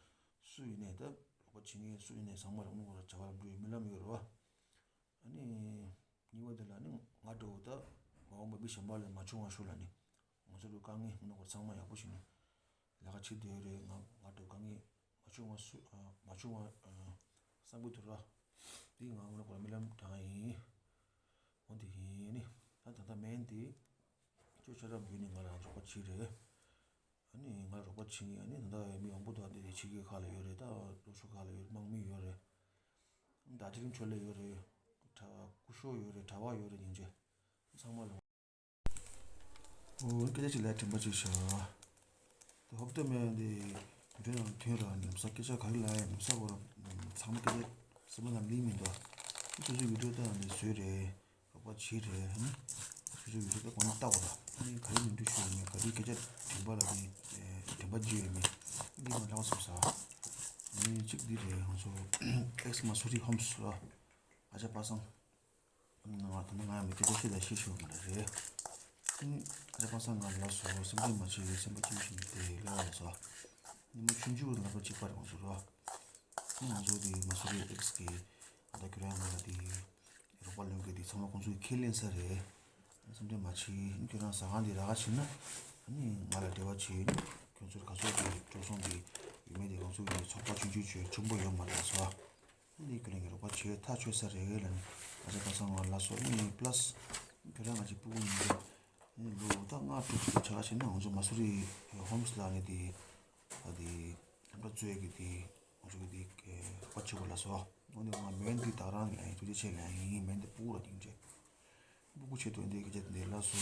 སུ་ཡིན་ནའི་ད་རོགས་པ་བྱེད་མཁན་སུ་ཡིན་ནའི་ཚང་མ་ལ་དངུལ་སྒོར་བྱ་བ་ལ་འགྲོ་ཡི་རྨི་ལམ་ཡོད་རེད་བ། ཨ་ནི་གཉིས་པ་དེ་ལ་ནི་ང་འགྲོ་ད་མ་འོངས་པ་མི་གཞན་པ་ལ་མ་བྱུང་བ་ཤོག་ལ་ནི། ང་ཚོ་ལ་དཀའ་ངལ་དངུལ་སྒོར་ཚང་མ་ཡག་པོ་ཞིག་ནི་ལས་ཀ་བྱེད་བསྡད་ཡོད་རེད། ང་ང་འགྲོ་དཀའ་ངལ་མ་བྱུང་བ་སུ་མ་བྱུང་བ་བསམ་གི་འདུག་ར། འདི་ང་དངུལ་སྒོར་རྨི་ལམ་དྲངས་ཡིན། འོ་འདི་ཡིན་ནི། ད་ད་ལྟ་མེན་འདི་ཅོ་ཅོ་ར་བུ་ནི་ང་ལ་རོགས་པ་བྱེད་རེད། ཨ་ནི་ང་ལ་རོགས་པ་བྱེད་མཁན་ཨ་ནི་ད་ལྟ་མི་མང་པོ་འདུག་ཨ་འདི་རེད། ཕྱི་རྒྱལ་ཁག་ལ་ཡོད་རེད། ད་ལྷོ་ཕྱོགས་ཁག་ལ་ཡོད་རེད། དམག་མི་ཡོད་རེད། ད་རྗེ་རིང་ཆོས་ལ་ཡོད་རེད། གྲྭ་སྐུ་ཞབས་ཡོད་རེད། གྲྭ་པ་ཡོད་རེད། སྙིང་རྗེ། ཚང་མ་ལ། ཨོ་སྐད་ཆ་ཅིག་ལ་དྲན་པ་ཅིག་ཤར། ད་ཧོབ་ཏེ་མེད་འདི་བི་ཌིའོ་ནང་ཐོན་ར་ནམ་ས་སྐད་ཆ་ག་རེ་ལབ་ཡ་ནམ་ས་གོ་ར་ཚང་མ་སྐད་ཆ་སེམས་པ་ནང་ལིང་མི་འདུག་སོ་སོའི་བི་ཌིའོ་ལྟ་ནས་བཟོས་རེད། རོགས་པ་བྱེད་རེད་ཧ་ནི། སོ་སོའི་བི་ཌིའོ་ད་གོ་ནས་ལྟ་དགོས་ར། ཨ་ནི་ག་རེ་ནོར་འཁྲུལ་ཤོར་མེད། ག་རེ་སྐད་ཆ་དྲན་པ་ལ་ནི་དྲན་པ་བརྗེད་ཡོད་མེད། འདི་མ་ལྷག་སོང་ས། ཨ་ནི་གཅིག་འདི་རེད། ང་ཚོ་ཨེག་སི་མ་སུ་རི་ཧོམ་སི་ར། ཨ་ཅག་པ་སངས། ང་ད་ནི་ང་ཡང་མི་སྐད་ཆ་བཤད་ལ་ཤེས་ཤེས་མ་རེད། ཨ་ནི་ཨ་ཅག་པ་སངས་ང་ལ་སོ་སེམས་ཁྲལ་མ་བྱེད། སེམས་པ་སྐྱིད་པོ་ཞིག་བསྡད་ལ་ལ་སོ། ཉི་མ་ཆུང་ཆུང་ལ་ལབ་པ་གཅིག་པ་རེད་ང་ཚོ་ར། ང་ཚོ་དེ་མ་སུ་རི་ཨེག་སི་གི་ད་ཁྱོད་རང་ང་ལ་དེ་རོགས་པ་ལོན་མཁན་དེ་ཚང་མ་ཁོང་ཚོས་ཁས་ལེན་ས་རེད། སེམས་ཁྲལ་མ་བྱེད། ཁྱོད་རང་ཟ་ཁང་དེ་རག་ག་ཕྱིན་ན་ཨ་ནི་ང་ལ་འབྲེལ་བ་བྱེད། ཁྱོད་ཚོར་ག་ཚོད་དེ་འགྲོ་སོང་དེ་ཡོད་མེད་དེ་ཁོང་ཚོ་གི་ཚོགས་པ་ཆུང་ཆུང་ཆུང་ཆེན་པོ་ཡོད་མ་རེད་སོ། ཨ་ནི་ཁྱོད་རང་གི་རོགས་པ་བྱེད་ཐག་ཆོད་ས་རེད་ལ་ནི་ཨ་ཅག་པ་སངས་ང་ལ་སོ། ཨ་ནི་པ་ལ་སི་ཁྱོད་རང་ང་ཅིག་སྤུ་གུ་ཡིན་གྱི། ཨ་ནི་ལོ་ད་ལྔ་དྲུག་ཅིག་ཆགས་ཕྱིན་ན་ང་ཚོ་མ་སུ་རི་ཧོམ་སི་ལ་ནི་དེ་ད་དེ་ལམ་ཁ་བཙོས་ཀྱི་དེ། ང་ཚོ་གི་དེ་རོགས་པ་བྱེད་དགོས་ལ་སོ། འོ་ནི་ང་མེན་འདི་ད་རང་ལ་ཡིན། ཐུགས་རྗེ་ཆེ་ལ་ཡིན། མེན་འདི་སྤུ་གུ་ར་ཡིན་ཅེ། སྤུ་གུ་ཆེད་དུ་འདི་སྐད་ཆ་འདི་ལ་སོ།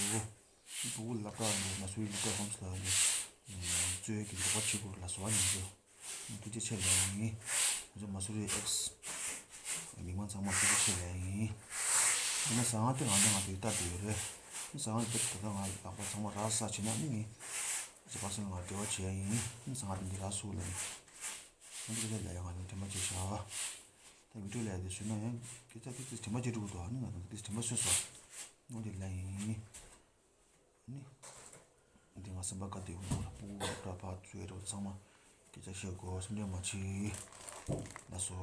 སྤུ་གུ་ལབ་པ་འདི་ང་ཚོའི་ལུག་པ་ཧོམ་སི་ལ་ནི་བཙོས་ཀྱི་རོགས་པ་བྱེད་དགོས་ལ་སོ། ཨ་ནི་ཚོ་ཐུགས་རྗེ་ཆེ་ལ་ཡིན། ང་ཚོ་མ་སུ་རི་ཨེག་སི་མི་མང་ཚང་མ་ཐུགས་རྗེ་ཆེ་ལ་ཡིན། ཡིན་ན་ཟ་ཁང་དེ་ང་ཚོ་ང་ཚོའི་ལྟ་དེ་ཡོད་རེད། ཟ་ཁང་དེ་ད་ལྟ་ང་ལག་པ་ཚང་མ་རག་ས་བྱེད་ན་ནི་ངས་ཨ་ཅག་པ་སངས་ང་འབྲེལ་བ་བྱེད་ཡ་ཡིན། ཟ་ཁང་དེ་འདི་རག་སོང་ལ་ཡིན། ང་ཚོ་སྐད་ཆ་ལ་ཡ་ང་ཚོ་དྲན་པ་བརྗེད་ཤག་ད་བི་ཌིའོ་ལ་ཡ་དེ་བཟོས་ན་ཡང་སྐད་ཆ་དེ་དེ་དྲན་པ་བརྗེད་འགྲོ་གི་འདུག་ཨ་ནི་ང་ཚོ་དེ་དྲན་པ་གསོས་སོང་། ཨོ་དེ་ལ་ཡིན། ཨ་ནི། འདི་ང་སེམས་པ་དགའ་བདེ་ཡོང་གི་ར། སྤུ་གུ་ར་ཕར་བཙལ་རོགས། ཚང་མ་སྐད་ཆ་བཤད་དགོས། སེམས་ཁྲལ་མ་བྱེད། ལགས་སོ།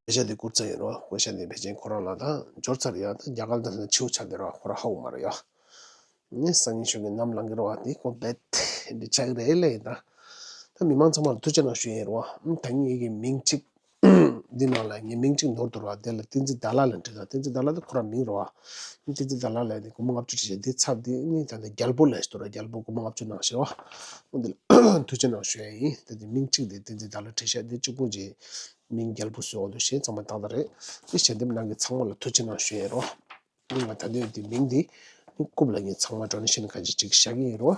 ཕེ་ཤ་དེ་བསྐུར་ཚར་ཡིན་རོ། ཕེ་ཤ་དེ་ཕལ་ཆེར་ཁོ་རང་ལ་ད་འབྱོར་ཚར་ཡ། ད་རྒྱ་གར་ད་ནི་ཆེའུ་ཆ་དེ་རོ། ཁོ་ར་ཧ་གོ་མ་རེད་ཡ། ནི་སང་ཉིན་ཞོགས་ཀྱི་ནམ་ལངས་ཀྱི་རོ། ཨ་དེ་ཁོ་བེད་འདི་ཆགས་ཀྱི་རེད་ལེ། ད་ད་མི་མང་ཚང་མ་ལ་ཐུགས་རྗེ་གནང་ཞུ་ཡིན་རོ། ད་ངེད་ཀྱི་མིང་གཅིག་འདི་ནང་ལ་ངའི་མིང་གཅིག་ནོར་འདུག་ར། དེ་ལ་བསྟན་འཛིན་ཟླ་ལགས་ལ་འབྲི་དང་། བསྟན་འཛིན་ཟླ་ལགས་དེ་ཁོ་རང་མིང་རེད་བ། བསྟན་འཛིན་ཟླ་ལགས་ལབ་ནི་སྒོར་མོ་ལྔ་བཅུ་བྲིས་བྱས། དེ་ཚབ་དེ་ནི་ད་ལྟ་རྒྱལ་པོ་ལབ་ཞིག་འདུག་ར། རྒྱལ་པོ་སྒོར་མོ་ལྔ་བཅུ་གནང་ཞེས་བ། འོ་འདི་ལ་ཐུགས་རྗེ་གནང་ཞུ་ཡ་ཡིན། དེ་དེ་མིང་གཅིག་དེ་བསྟན་འཛིན་ཟླ་ལགས་བྲིས་བྱས། དེ་གཅིག་པོ་ཅིག་མིང་རྒྱལ་པོ་བཟོས་འོ་འདུག་ཞེས་ཚང་མ་ཏག་ཏག་རེད། དེ་ཞལ་འདེབས་གནང་མཁན་ཚང་མ་ལ་ཐུགས་རྗེ་གནང་ཞུ་ཡ་ཡིན་རོ། ང་ད་ལྟའི་དེ་མིང་འདི་ནི་རྐུབ་ལ་ངས་ཚང་མ་ཌོ་ནེ་ཤན་ག་ཅིག་ཅིག་བཞག་གི་ཡིན་རོ།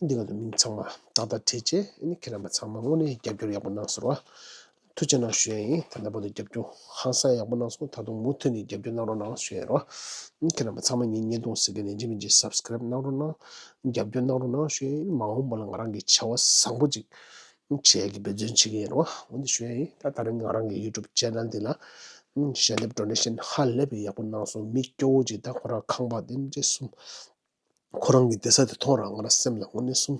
འདི་ག་དུ་མིང་ཚང་མ་ཏག་ཏག་བྲིས་བྱས། ཨ་ནི་ཁྱེད་རྣམ་པ་ཚང་མ་དངོས་གནས་རྒྱབ་སྐྱོར་ཡག་པོ་གནང་སོང་རོ། ཐུགས་རྗེ་གནང་ཞུ་ཡ་ཡིན། ད་ལྟ་བར་དུ་རྒྱབ་སྐྱོར་ཧང་སང་ཡག་པོ་གནང་སོང་། ད་དུང་མུ་མཐུད་ནས་རྒྱབ་སྐྱོར་གནང་རོགས་གནང་ཞུ་ཡ་རོ། ཨ་ནི་ཁྱེད་རྣམ་པ་ཚང་མ་ངའི་བརྙན་ཐུང་གཟིགས་མཁན་ནས་ཡིན་གཅིག་མིན་གཅིག་སབ་སི་ཀ་རེབ་གནང་རོགས་གནང་། རྒྱབ་སྐྱོར་གནང་རོགས་གནང་ཞུ་ཡ་ཡིན། མ་འོངས་པ་ལ་ང་རང་གི་བྱ་བ་བཟང་པོ་ཅིག་བྱེད་ཡག་གི་འབད་བརྩོན་བྱེད་ཀྱི་ཡིན་རོ། འོ་འདི་ཞུ་ཡ་ཡིན། ད་ད་རིང་ང་རང་གི་ཡུ་ཊུབ་ཅེ་ནལ་འདི་ལ་ཞལ་འདེབས་ཌོ་ནེ་ཤན་ཧ་ལས་པའི་ཡག་པོ་གནང་སོང་། མི་སྐྱོ་བོ་ཅིག་ད་ཁོ་རང་ཁང་པ་དེ་འདྲ་གསུམ། ཁོ་རང་གི་བསྡད་ས་དེ་མཐོང་རང་ང་རང་སེམས་ལ་དངོས་གནས་གསུམ།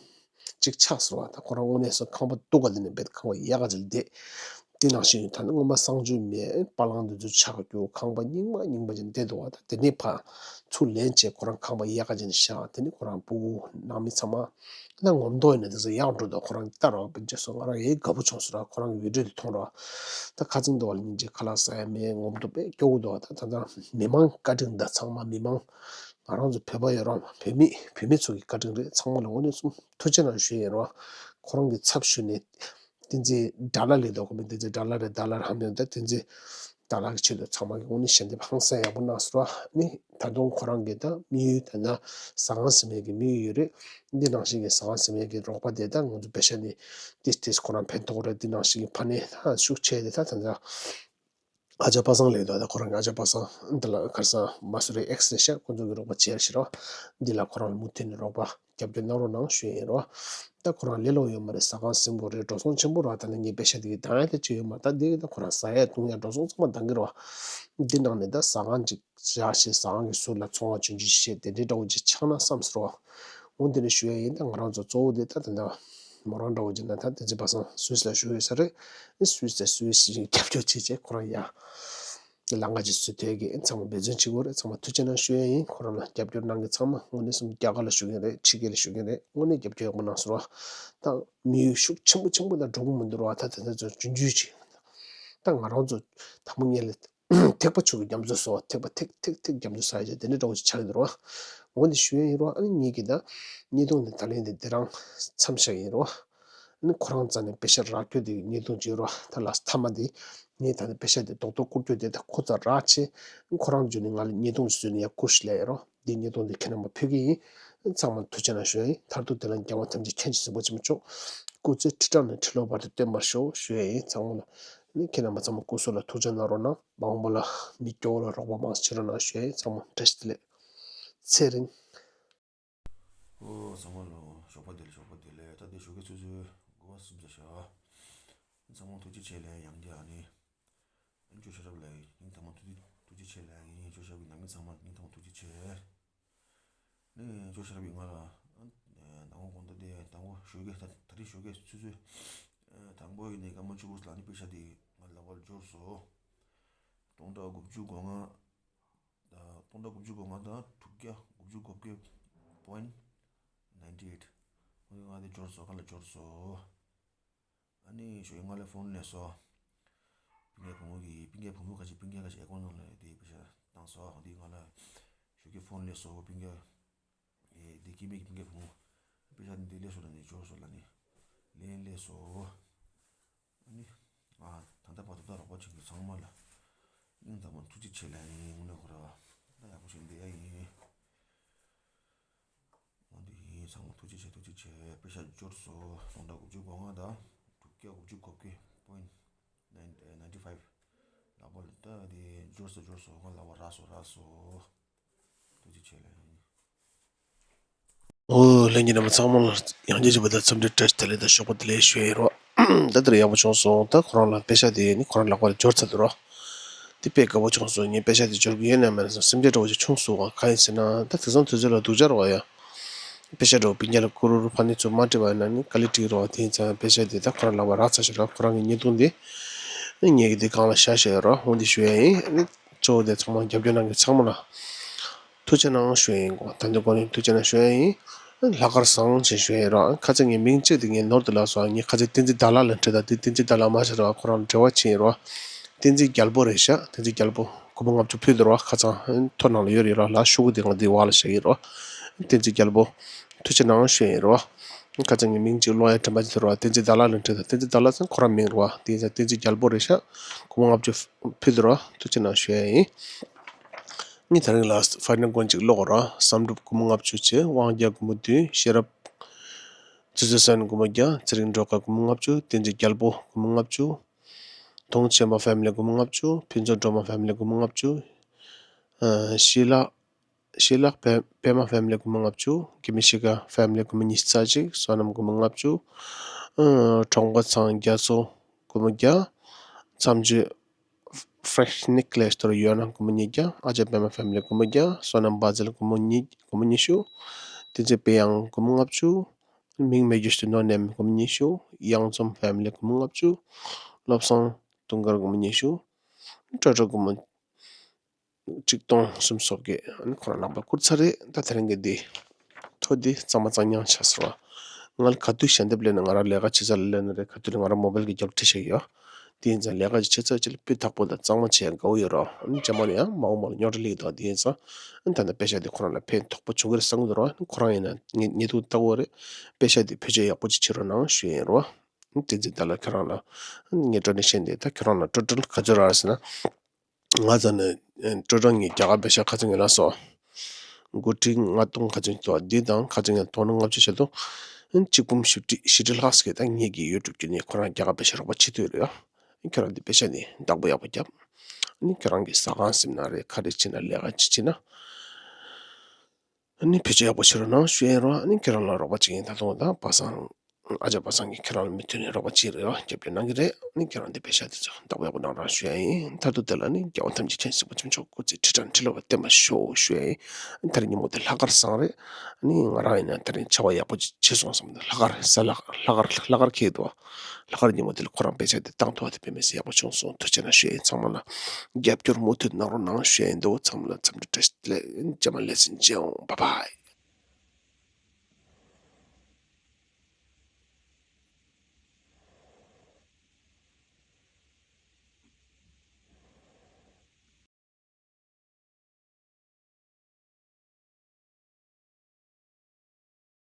གཅིག་ཆགས་སོང་བ། ད་ཁོ་རང་དངོས་གནས་སུ་ཁང་པ་སྡུག་ག་དེ་ནས་རྦད་ཁང་པ་ཡག་ག་ཅིག་ལ་བསྡད། དེ་ནང་བཞིན་ད་ནི་སྔོན་མ་གསང་སྤྱོད་མེད་པ་ལང་དེ་ཚོ་ཆགས་རྒྱུ། ཁང་པ་རྙིང་མ་རྙིང་པ་ཅིག་བསྡད་འདུག་བ། ད་དེ་ནས་ཕར་ཚུར་ལེན་བྱས་ཁོ་རང་ཁང་པ་ཡག་ག་ཅིག་ནས་བཞག་དེ་ནས་ཁོ་རང་སྤུ་གུ་ནང་མི་ཚང་མ་ད་ངོམ་མདོག་ཡིན་ན་དེ་ཚོ་ཡག་འགྲོ་འདུག་ཁོ་རང་གིས་ལྟ་རོགས་བྱས་སོང་། ང་རང་ཡེ་དགའ་པོ་བྱུང་སོང་ར། ཁོ་རང་གི་བི་ཌིའོ་དེ་མཐོང་ར། ད་ཁ་རྩང་འདུག་བ་ལ་སྙིང་རྗེ། ཁ་ལག་ཟ་ཡ་མེད། ངོམ་མདོག་དཔེ་སྐྱོ་བོ་འདུག་བ། ད་ད་ད་མི་མང་བཀའ་དྲིན། ད་ཚང་མ་མི་མང་ང་རང་ཚོ་བོད་པ་ཡོད་ར། བོད་མི་བོད་མི་ཚོ་གི་བཀའ་དྲིན་རེད། ཚང་མ་ལ་དངོས་གནས་གསུམ་ཐུགས་རྗེ་གནང་ཞུ་ཡིན་ར། ཁོ་རང་གི་ཚབ་ཞུས་ནས་བསྟན་འཛིན་ཌ་ལར་ལས་དོ་གོ་མི་བསྟན་འཛིན་ཌ་ལར་རེད། ཌ་ལར་ཧམ་ཡོང་། ད་བསྟན་འཛིན་ཌ་ལར་གྱི་ཆེད་དུ་ཚང་མ་གི་དངོས་གནས་ཞལ་འདེབས་ཧང་སང་ཡག་པོ་གནང་སོང་ར། ནི་ད་དུང་ཁོ་རང་གི་ད་དམིགས་ཡུལ་ད་ན་ཟ་ཁང་ཟིན་མེད་ཀྱི་དམིགས་ཡུལ་ཡོད་རེད། འདི་ནང་བཞིན་གྱི་ཟ་ཁང་ཟིན་མེད་ཀྱི་རོགས་པ་དེ་ད་ང་ཚོ་པེ་ཤ་ནི་ཏིས་ཏིས་ཁོ་རང་ཕན་ཐོགས་རེད། འདི་ནང་བཞིན་གྱི་ཕ་ནས་ད་ཤུགས་ཆེ་དེ་ད་ད་ད་ཨ་ཅག་པ་སངས་ལས་དོ། ད་ཁོ་རང་གི་ཨ་ཅག་པ་སངས་འདི་ལ་ཁར་སང་མ་སུ་རི་ཨེགས་ལས་ཤག་ཁོ་ཚོ་གི་རོགས་པ་བྱེད་ཤི་རོ། འདི་ལ་ཁོ་རང་ལ་མུ་མཐུད་ནས་རོགས་པ་རྒྱབ་སྐྱོར་གནང་རོགས་གནང་ཞུ་ཡིན་རོ། ད་ཁོ་རང་ལས་སླ་པོ་ཡོད་མ་རེད། ཟ་ཁང་ཟིན་དགོས་རེད། འགྲོ་སོང་ཆེན་པོ་རོ། ད་ནི་ངས་པེ་ཤ་དེ་གི་ད་ཡ་དེ་ཅི་ཡོད་མ། ད་འདི་གི་ད་ཁོ་རང་ཟ་ཡ་བཏུང་ཡ་འགྲོ་སོང་ཚང་མ་འདང་གི་རོ། འདི་ནང་ནས་ད་ཟ་ཁང་ཅིག་བཞག་བྱས་ཟ་ཁང་གི་ཟུར་ལ་ཚོང་བ་ཆུང་ཆུང་ཞིག་བྱས་དེ་འདྲའི་འདྲ་བོ་ཅིག་ཆགས་ན་བསམ་སོང་རོ། འོ་འདི་ནས་ཞུ་ཡ་ཡིན། ད་ང་རང་ཚོ་གཙོ་བོ་དེ་ད་ད་ད་མོ་རང་འདྲ་བོ་ཅིག་ན་ད་བསྟན་འཛིན་པ་སངས་སུད་སི་ལ་བཞུགས་ཡོད་ས་རེད། སུད་སི་ལ་སུད་སི་ཞིག་རྒྱབ་སྐྱོར་བྱེད་བྱས་ཁོ་རང་ཡ་ལམ་ཁ་ཅིག་བཟོས་ཐད་ཀྱི་ཚང་མ་འབད་བརྩོན་བྱེད་དགོས་རེད། ཚང་མ་ཐུགས་རྗེ་གནང་ཞུ་ཡ་ཡིན། ཁོ་རང་ལ་རྒྱབ་སྐྱོར་གནང་མཁན་ཚང་མ་དངོས་གནས་གསུམ་རྒྱ་གར་ལ་བཞུགས་མཁན་རེད། ཕྱི་རྒྱལ་ལ་བཞུགས་མཁན་རེད། དངོས་གནས་རྒྱབ་སྐྱོར་ཡག་པོ་གནང་སོང་ར། ད་དམིགས་ཡུལ་ཤུགས་ཆེན་པོ་ཆེན་པོ་ད་འགྲོ་གི་མི་འདུག་ར། ད་དེ་ཚོ་རྒྱུན་རྒྱུན་ཅིག་ད་ང་རང་ཚོ་དང་པོ་ཉིད་ལ་ཐེག་པ་ཆོས་ཀྱི་རྒྱ་མཚོ་སོགས་ཐེག་པ་ཐེག་ཐེག་ཐེག་རྒྱ་མཚོ་ཟ་ཡ་ཅིག་དེ་འདྲ་འདྲ་བོ་ཞིག་ཆགས་ཀྱི་འདུག་ར། འོ་འདི་ཞུ་ཡ་ཡིན་རོ། ཨ་ནི་ངེད་ཀྱི་ད་བརྙན་ཐུང་འདི་ད་ལན་འདི་འདི་རང་མཚམས་བཞག་ཡིན་རོ། ཨ་ནི་ཁོ་རང་རྩ་ནས་པེ་ཤ་རག་རྒྱུ་དེ་བརྙན་ཐུང་ཅིག་རོ། ད་ལ་མཐའ་མ་དེ་ངས་ད་ནི་པེ་ཤ་དེ་རྡོག་རྡོག་བསྐུར་རྒྱུ་དེ་ད་ཁོ་ཚོ་རག་ཆེ། ཨ་ནི་ཁོ་རང་བརྒྱུད་ནས་ང་ལ་བརྙན་ཐུང་ཞིག་བཟོས་ནས་ཡར་བསྐུར་ཞིག་ལབ་ཡ་རོ། འདི་བརྙན་ཐུང་འདི་ཁྱེད་རྣམ་པ་ཕུལ་གྱི་ཡིན། ཚང་མ་ཐུགས་རྗེ་གནང་ཞུ་ཡ་ཡིན། མཐར་ཐུག་དེ་ལ་རྒྱལ་བ་ཐམས་ཅད་མཁྱེན་ཅིང་གཟིགས་པ་ཆེན་པོ་མཆོག་སྐུ་ཚེ་ཁྲི་ཕྲག་ནས་ཁྲི་ལོ་བར་དུ་བརྟན་པར་ཤོག་ཞུ་ཡ་ཡིན། ཚང་མ་ལ་ནི་ཁྱེད་རྣམ་པ་ཚང་མ་སྐུ་གཟུགས་ལ་ཐུགས་རྗེ་གནང་རོགས་གནང་། མ་འོངས་པ་ལ་མི་སྐྱོ་བོ་ལ་རོགས་པ་མང་ཙམ་བྱེད་རོགས་གནང་ཞུ་ཡ་ཡིན། ཚང་མ་བཀྲ་ཤིས་བདེ་ལེགས། ཚེ་རིང་། ཨོ་ཚང་མ་ལ་ཞོགས་པ་བདེ་ལེགས། ཞོགས་པ་བདེ་ལེགས། ད་ལྟའི་ཞོགས་ཀའི་ཆུ་ཚོད་དགུ་པ་ཟིན་ཚར་ཤག་ཚང་མ་ཐུགས་རྗེ་ཆེ་ལབ། ཡང་བསྐྱར་ཨ་ནི་ཨ་ཅོ་ཤེས་རབ་ལ་སྙིང་ཐག་པ་ནས་ཐུགས་རྗེ་ཆེ་ལབ་ཡིན། ཨ་ཅོ་ཤེས་རབ་ཀྱི་ནང་མི་ཚང་མ་སྙིང་ཐག་པ་ནས་ཐུགས་རྗེ་ཆེ། ནི་ཨ་ཅོ་ཤེས་རབ་ཀྱིས་ང་ལ་ཨ་མདང་དགོང་དགོང་དག་དེ་མདང་དགོང་ཞོགས་ཀའི་ད་ད་རིང་ཞོགས་ཀའི་ཆུ་ཚོད་ཨ་དང་པོ་ཡིན་ནའི་སྐར་མ་བཅུ་དགུ་ལ་ནི་པེ་ཤ་དེ་ང་ལག་པར་འབྱོར་སོང་། སྟོང་ཕྲག་དགུ་བཅུ་གོ་ལྔ། ད་སྟོང་ཕྲག་དགུ་བཅུ་གོ་ལྔ་དང་དྲུག་བརྒྱ་དགུ་བཅུ་གོ་བརྒྱད་པོ་ཡིན་ཊི་ཨེཊ། ཨ་ནི་ང་དེ་འབྱོར་སོང་། ཁ་ལ་འབྱོར་སོང་། ཨ་ནི་ཞོགས་ཀས་ང་ལ་ཕོན་སླེབས་སོང་། སྤུན་ཀྱག་བུ་མོ་གིས། སྤུན་ཀྱག་བུ་མོ་ག་ཅིག་སྤུན་ཀྱག་ག་ཅིག་ཨེ་ཀོན་ནང་ལ་དེ་པེ་ཤ་བཏང་སོང་། དེ་ང་ལ་ཞོགས་ཀས་ཕོན་སླེབས་སོང་། སྤུན་ཀྱག་ཨེ་དེ་སྐྱེ་དམན་གྱི་སྤུན་ཀྱག་བུ་མོ། པེ་ཤ་དེ་འདི་སླེབས་སོང་ལབ་ནི། འབྱོར་སོང་ལབ་ནི། ལན་སླེབས་སོང་། ཨ་ནི་ང་ད་ལྟ་བར་དུ་ད་རོགས་པ་བྱེད་མཁན་ཚང་མ་ལ་སྙིང་ཐག་པ་ནས་ཐུགས་རྗེ་ཆེ་ལབ་ཡིན། དངོས་གནས་ཁོ་རང་ད་ཡག་པོ་བྱས་བསྡད་ཡ་ཡིན། འོ་འདི་ཡིན། ཚང་མ་ཐུགས་རྗེ་ཆེ། ཐུགས་རྗེ་ཆེ། པེ་ཤ་འབྱོར་སོང་། སྟོང་ཕྲག་དགུ་བཅུ་གོ་ལྔ་དང་དྲུག་བརྒྱ་དགུ་བཅུ་གོ་བརྒྱད་པོ་ཡིན་ཊི་ཨེཊི་ཕའིབ་ལག་པ་ལ་ད་དེ་འབྱོར་སོང་། འབྱོར་སོང་། ང་ལག་པ་རག་སོང་། རག་སོང་། ཐུགས་རྗེ་ཆེ་ལབ་ཡིན། ཨོ་ལྷན་རྒྱས་རྣམ་པ་ཚང་མ་ལ་ཡང་བསྐྱར་བྱས་པ་དང་འཚམས་འདྲི་བཀྲ་ཤིས་བདེ་ལེགས་དང་ཞོགས་པ་བདེ་ལེགས་ཞུ་ཡ་ཡིན་རོ། ད་ལྟར་ཡག་པོ་བྱུང་སོང་། ད་ཁོ་རང་ལ་པེ་ཤ་དེ་ནི་ཁོ་རང་ལག་པར་འབྱོར་ཚར་འདུག་རོ། དེ་དཔེ་དགའ་པོ་བྱུང་སོང་། ངས་པེ་ཤ་དེ་འབྱོར་གྱི་ཡོད་ན་མེད་ན་སེམས་ཁྲལ་འདྲ་བོ་ཞིག་བྱུང་སོང་བ། གང་ཡིན་ཟེར་ན་ད་དེང་སང་དུས་ཚོད་ལ་སྡུག་ཅག་རེད་བ་ཡ། པེ་ཤ་འདྲ་བོ་སྤུན་ཀྱག་ལ་བསྐུར། ཕ་ནི་ཚོ་མ་སྤྲད་པ་ཡིན་ན་ནི་དཀའ་ལས་འཕྲད་ཀྱི་རེད་བ། དེ་ཡིན་ཙང་པེ་ཤ་དེ་ད་ཁོ་རང་ལག་པར་རག་ཚར་ཤག་ར། ཁོ་རང་གི་བརྙན་ཐུང་དེ་ངས་ཀྱི་དེ་སྒང་ལ་བཞག་བཞག་ཡོད་ར། འོ་འདི་ཞུ་ཡ་ཡིན། ཨ་ནི་གཙོ་བོ་དེ་ཚང་མ་རྒྱབ་སྐྱོར་གནང་མཁན་ཚང་མ་ལ་ཐུགས་རྗེ་གནང་ཞུ་ཡ་ཡིན། ད་འདི་སྒོ་ནས་ཐུགས་རྗེ་གནང་ཞུ་ཡ་ཡིན། ལྷག་དཀར་བཟང་ཞེས་ཞུ་ཡ་ཡིན་ར། ཁ་སང་ངའི་མིང་གཅིག་དེ་ངས་ནོར་དུ་ལབ་སོང་། ངས་ཁ་སང་བསྟན་འཛིན་ཟླ་ལགས་ལ་འཕྲད། ད་དེ་བསྟན་འཛིན་ཟླ་ལགས་མ་ཤེས་ར། ཁོ་རང་འབྲེལ་བ་བྱས་ཡིན་ར། བསྟན་འཛིན་རྒྱལ་པོ་རེད་ཤག་བསྟན་འཛིན་རྒྱལ་པོ། སྒོར་མོ་ལྔ་བཅུ་ཕུལ་འདུག་ར། ཁ་སང་ཐོ་ནང་ལ་ཡོད་རེད་ར། ལགས་ཤོག་གུ་དེ་ང་འདི་བར་ལ་བཞག་ཡིན་ར། བསྟན་འཛིན་རྒྱལ་པོ། ཐུགས་རྗེ་གནང་ཞུ་ཡ་ཡིན་ར། ཁ་སང་ངའི་མིང་གཅིག་ཀློག་ཡ་དྲན་པ་ཅིག་ཐོར་བ། བསྟན་འཛིན་ཟླ་ལགས་ལ་འཕྲད། ད་བསྟན་འཛིན་ཟླ་ལགས་ཟེར་ཁོ་རང་མིང་རེད་བ། དེ་ཡིན་ཙང་བསྟན་འཛིན་རྒྱལ་པོ་རེད་ཤག་སྒོར་མོ་ལྔ་བཅུ་ཕུལ་འདུག་ར། ཐུགས་རྗེ་གནང་ཞུ་ཡ་ཡིན། ངས་དེ་རིང་ལ་ཕའི་ནལ་སྐོར་ཅིག་ཀློག་ར། བསམ་གྲུབ་སྒོར་མོ་ལྔ་བཅུ་བྱས། དབང་རྒྱལ་སྒོར་མོ་བདུན། ཤེས་རབ་ཆུ་ཚོད་གསར་སྒོར་མོ་བརྒྱ། ཚེ་རིང་སྒྲོལ་དཀར་སྒོར་མོ་ལྔ་བཅུ། བསྟན་འཛིན་རྒྱལ་པོ་སྒོར་མོ་ལྔ་བཅུ། དུང་ཆེན་པ་ཕེ་མི་ལི་སྒོར་མོ་ལྔ་བཅུ། ཕུན་ཚོགས་སྒྲོལ་མ་ཕེ་མི་ལི་སྒོར་མོ་ལྔ་བཅུ། ཨ་ཤེས་ལགས། ཤེས་ལགས་པད་པད་མ་ཕེ་མི་ལི་སྒོར་མོ་ལྔ་བཅུ། དགེ་བཤེས་ཤི་ཀ་ཕེ་མི་ལི་སྒོར་མོ་ཉི་ཤུ་རྩ་གཅིག་བསོད་ནམས་སྒོར་མོ་ལྔ་བཅུ། ཨ་གྲོང་པ་ཚང་རྒྱ་མཚོ་སྒོར་མོ་བརྒྱ། མཚམས་གཅོད་ཧྥྲེཤ་ནིག་ལས་སྟོར་ཡོད་ན་སྒོར་མོ་ཉིས་བརྒྱ། ཨ་ཅག་པད་མ་ཕེ་མི་ལི་སྒོར་མོ་བརྒྱ། བསོད་ནམས་བ་ཛིལ་སྒོར་མོ་གཉིས། སྒོར་མོ་ཉི་ཤུ། བསྟན་འཛིན་པད་ཡང་སྒོར་མོ་ལྔ་བཅུ། མིང་མེད་རྒྱུ་ཞིག་ནོ་ནེམ་སྒོར་མོ་ཉི་ཤུ། གཡང་འཛོམས་ཕེ་མི་ལི་སྒོར་མོ་ལྔ་བཅུ། བློ་བཟང་དུང་དཀར་སྒོར་མོ་ཉི་ཤུ། སྤྲོ་སྤྲོ་སྒོར་མོ་ཆིག་སྟོང་སུམ་ཅུ་སོ་བརྒྱད། ཨ་ནི་ཁོ་རང་ལག་པར་བསྐུར་ཚར་རེད། ད་དེ་རིང་གི་འདི་ཐོ་འདི་གཙང་མ་གཙང་རྐྱང་ཆགས་སོང་བ། ང་ལ་ག་དུས་ཞལ་འདེབས་སླེབས་ན། ང་རང་ལས་ཀ་བྱེད་ས་ལ་སླེབས་ན་རེད། ག་དུས་ལ་ང་རང་མོ་བལ་གྱི་རྒྱབ་ཁྲིད་བྱེད་ཀྱི་ཡོད། དེ་ཡིན་ཙང་ལས་ཀ་ཅིག་བྱེད་ཚར་རྗེས་ལ་སྤུས་དག་པོ་དང་གཙང་མ་བྱེད་ཡ་དགའ་བོ་ཡོད་རོགས། ཨ་ནི་རྗེས་མ་ལ་ཡང་མ་འོངས་པ་ལ་རྙོག་དྲ་སླེབས་ཀྱི་འདུག་དེ་ཡིན་ཙང་ཨ་ནི་ད་ལྟ་པེ་ཤག་དེ་ཁོ་རང་ལ་ཕན་ཐོགས་པོ་བྱུང་གི་རེད་བསམ་གྱི་འདུག་རོགས། ཨ་ནི་ཁོ་རང་ཡིན་ན་ཉེ་ཉེ་དུ་ལྟ་བུ་རེད། པེ་ཤག་དེ་བེད་སྤྱོད་ཡག་པོ་ཅིག་བྱེད་རོགས་གནང་ཞུ་ཡ་ཡིན་རོགས། ཨ་ནི་དེ་ཚེ་ད་ལ་ཁྱོད་རང་ལ་ཨ་ནི་ངས་སྤྲོ་ནས་བཤད་འདི་ད་ཁྱོད་རང་ལ་སྤྲོ་སྤྲོ་ག་ཚོད་རག་ཟེར་ན། ང་ཚོ་ནི་ཨ་སྤྲོ་སྤྲོ་ངས་རྒྱ་གར་པེ་ཤག་ག་ཚོད་ངས་ལ་སོ། མགོ་ཁྲི་ལྔ་སྟོང་ག་ཚོད་འདུག་འདི་དང་ག་ཚོད་ངས་དོ་སྣང་ལྔ་བཅུ་བྱས་འདུག་ཨ་ནི་གཅིག་འབུམ་བཞི་ཁྲི་བཞི་ཁྲི་ལྷག་ཟེར་གི། ད་ངེད་ཀྱི་ཡུ་ཊུབ་བརྒྱུད་ནས་ཁོ་རང་རྒྱ་གར་པེ་ཤག་རོགས་པ་བྱེད་ཐུབ་ཡོད་རེད་ཡ། ཨ་ནི་ཁྱོད་རང་འདི་པེ་ཤག་འདི་བདག་པོ་ཡག་པོ་རྒྱབ། ཨ་ནི་ཁྱོད་རང་གི་ཟ་ཁང་ཟིན་ན་རེད། ག་རེ་བྱེད་ན་ལས་ཀ་ཅིག་བྱེད་ན། ཨ་ནི་བེད་སྤྱོད་ཡག་པོ་བྱེད་རོགས་གནང་ཞུ་ཡ་ཡིན་རོགས། ཨ་ནི་ཁྱེད་རང་ལ་རོགས་པ་བྱེད་མཁན་ད་དུང་ད་པ་སངས་ཨ་ཅག་པ་སངས་ཀྱིས་ཁྱེད་རང་ལ་མུ་མཐུད་ནས་རོགས་པ་བྱེད་རེད་ཡ། རྒྱབ་སྐྱོར་གནང་གི་རེད། ཨ་ནི་ཁྱེད་རང་འདི་པེ་ཤག་དེ་ཚོ་བདག་པོ་ཡག་པོ་གནང་རོགས་ཞུ་ཡ་ཡིན། མཐར་ཐུག་དེ་ལ་ནི་རྒྱལ་བ་ཐམས་ཅད་མཁྱེན་གཟིགས་པ་ཆོས་སྐུ་ཚེ་ཁྲི་ཕྲག་ཁྲི་ལོ་བརྟན་པར་ཤོག་ཞུ་ཡ་ཡིན། ཨ་ནི་ད་རེས་ཉིན་མོ་དེ་ལྷག་དཀར་བཟང་རེད། ཨ་ནི་ང་རང་ཡིན་ན་ད་རེས་བྱ་བ་ཡག་པོ་ཅིག་བྱེད་སོང་བསམ་ནས་ལྷག་དཀར་གཟའ་ལྷག་ལྷག་དཀར་ལྷག་དཀར་འཁེལ་འདུག་ལྷག་དཀར་ཉིན་མོ་དེ་ལ་ཁོ་རང་པེ་ཤག་དེ་བཏང་ཐུབ་པ་དེ་དཔེ་མི་སྲིད་ཡག་པོ་བྱུང་སོང་། ཐུགས་རྗེ་གནང་ཞུ་ཡ་ཡིན། ཚང་མ་ལ་རྒྱབ་སྐྱོར་མུ་མཐུད་གནང་རོགས་གནང་ཞུ་ཡ་ཡིན། འདུག་ཚང་མ་ལ་འཚམས་འདྲི་བཀྲ་ཤིས་བདེ་ལེགས། རྗེས་མ་ལེ་ཚན་མཇལ་འོང་། བཱའི་བཱའི།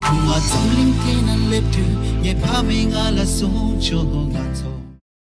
ཁུ་མ་རྫོང་གླིང་དེ་ན་སླེབས་དུས། ངའི་ཕ་མས་ང་ལ་གསུངས་བྱུང་། ང་ཚོ་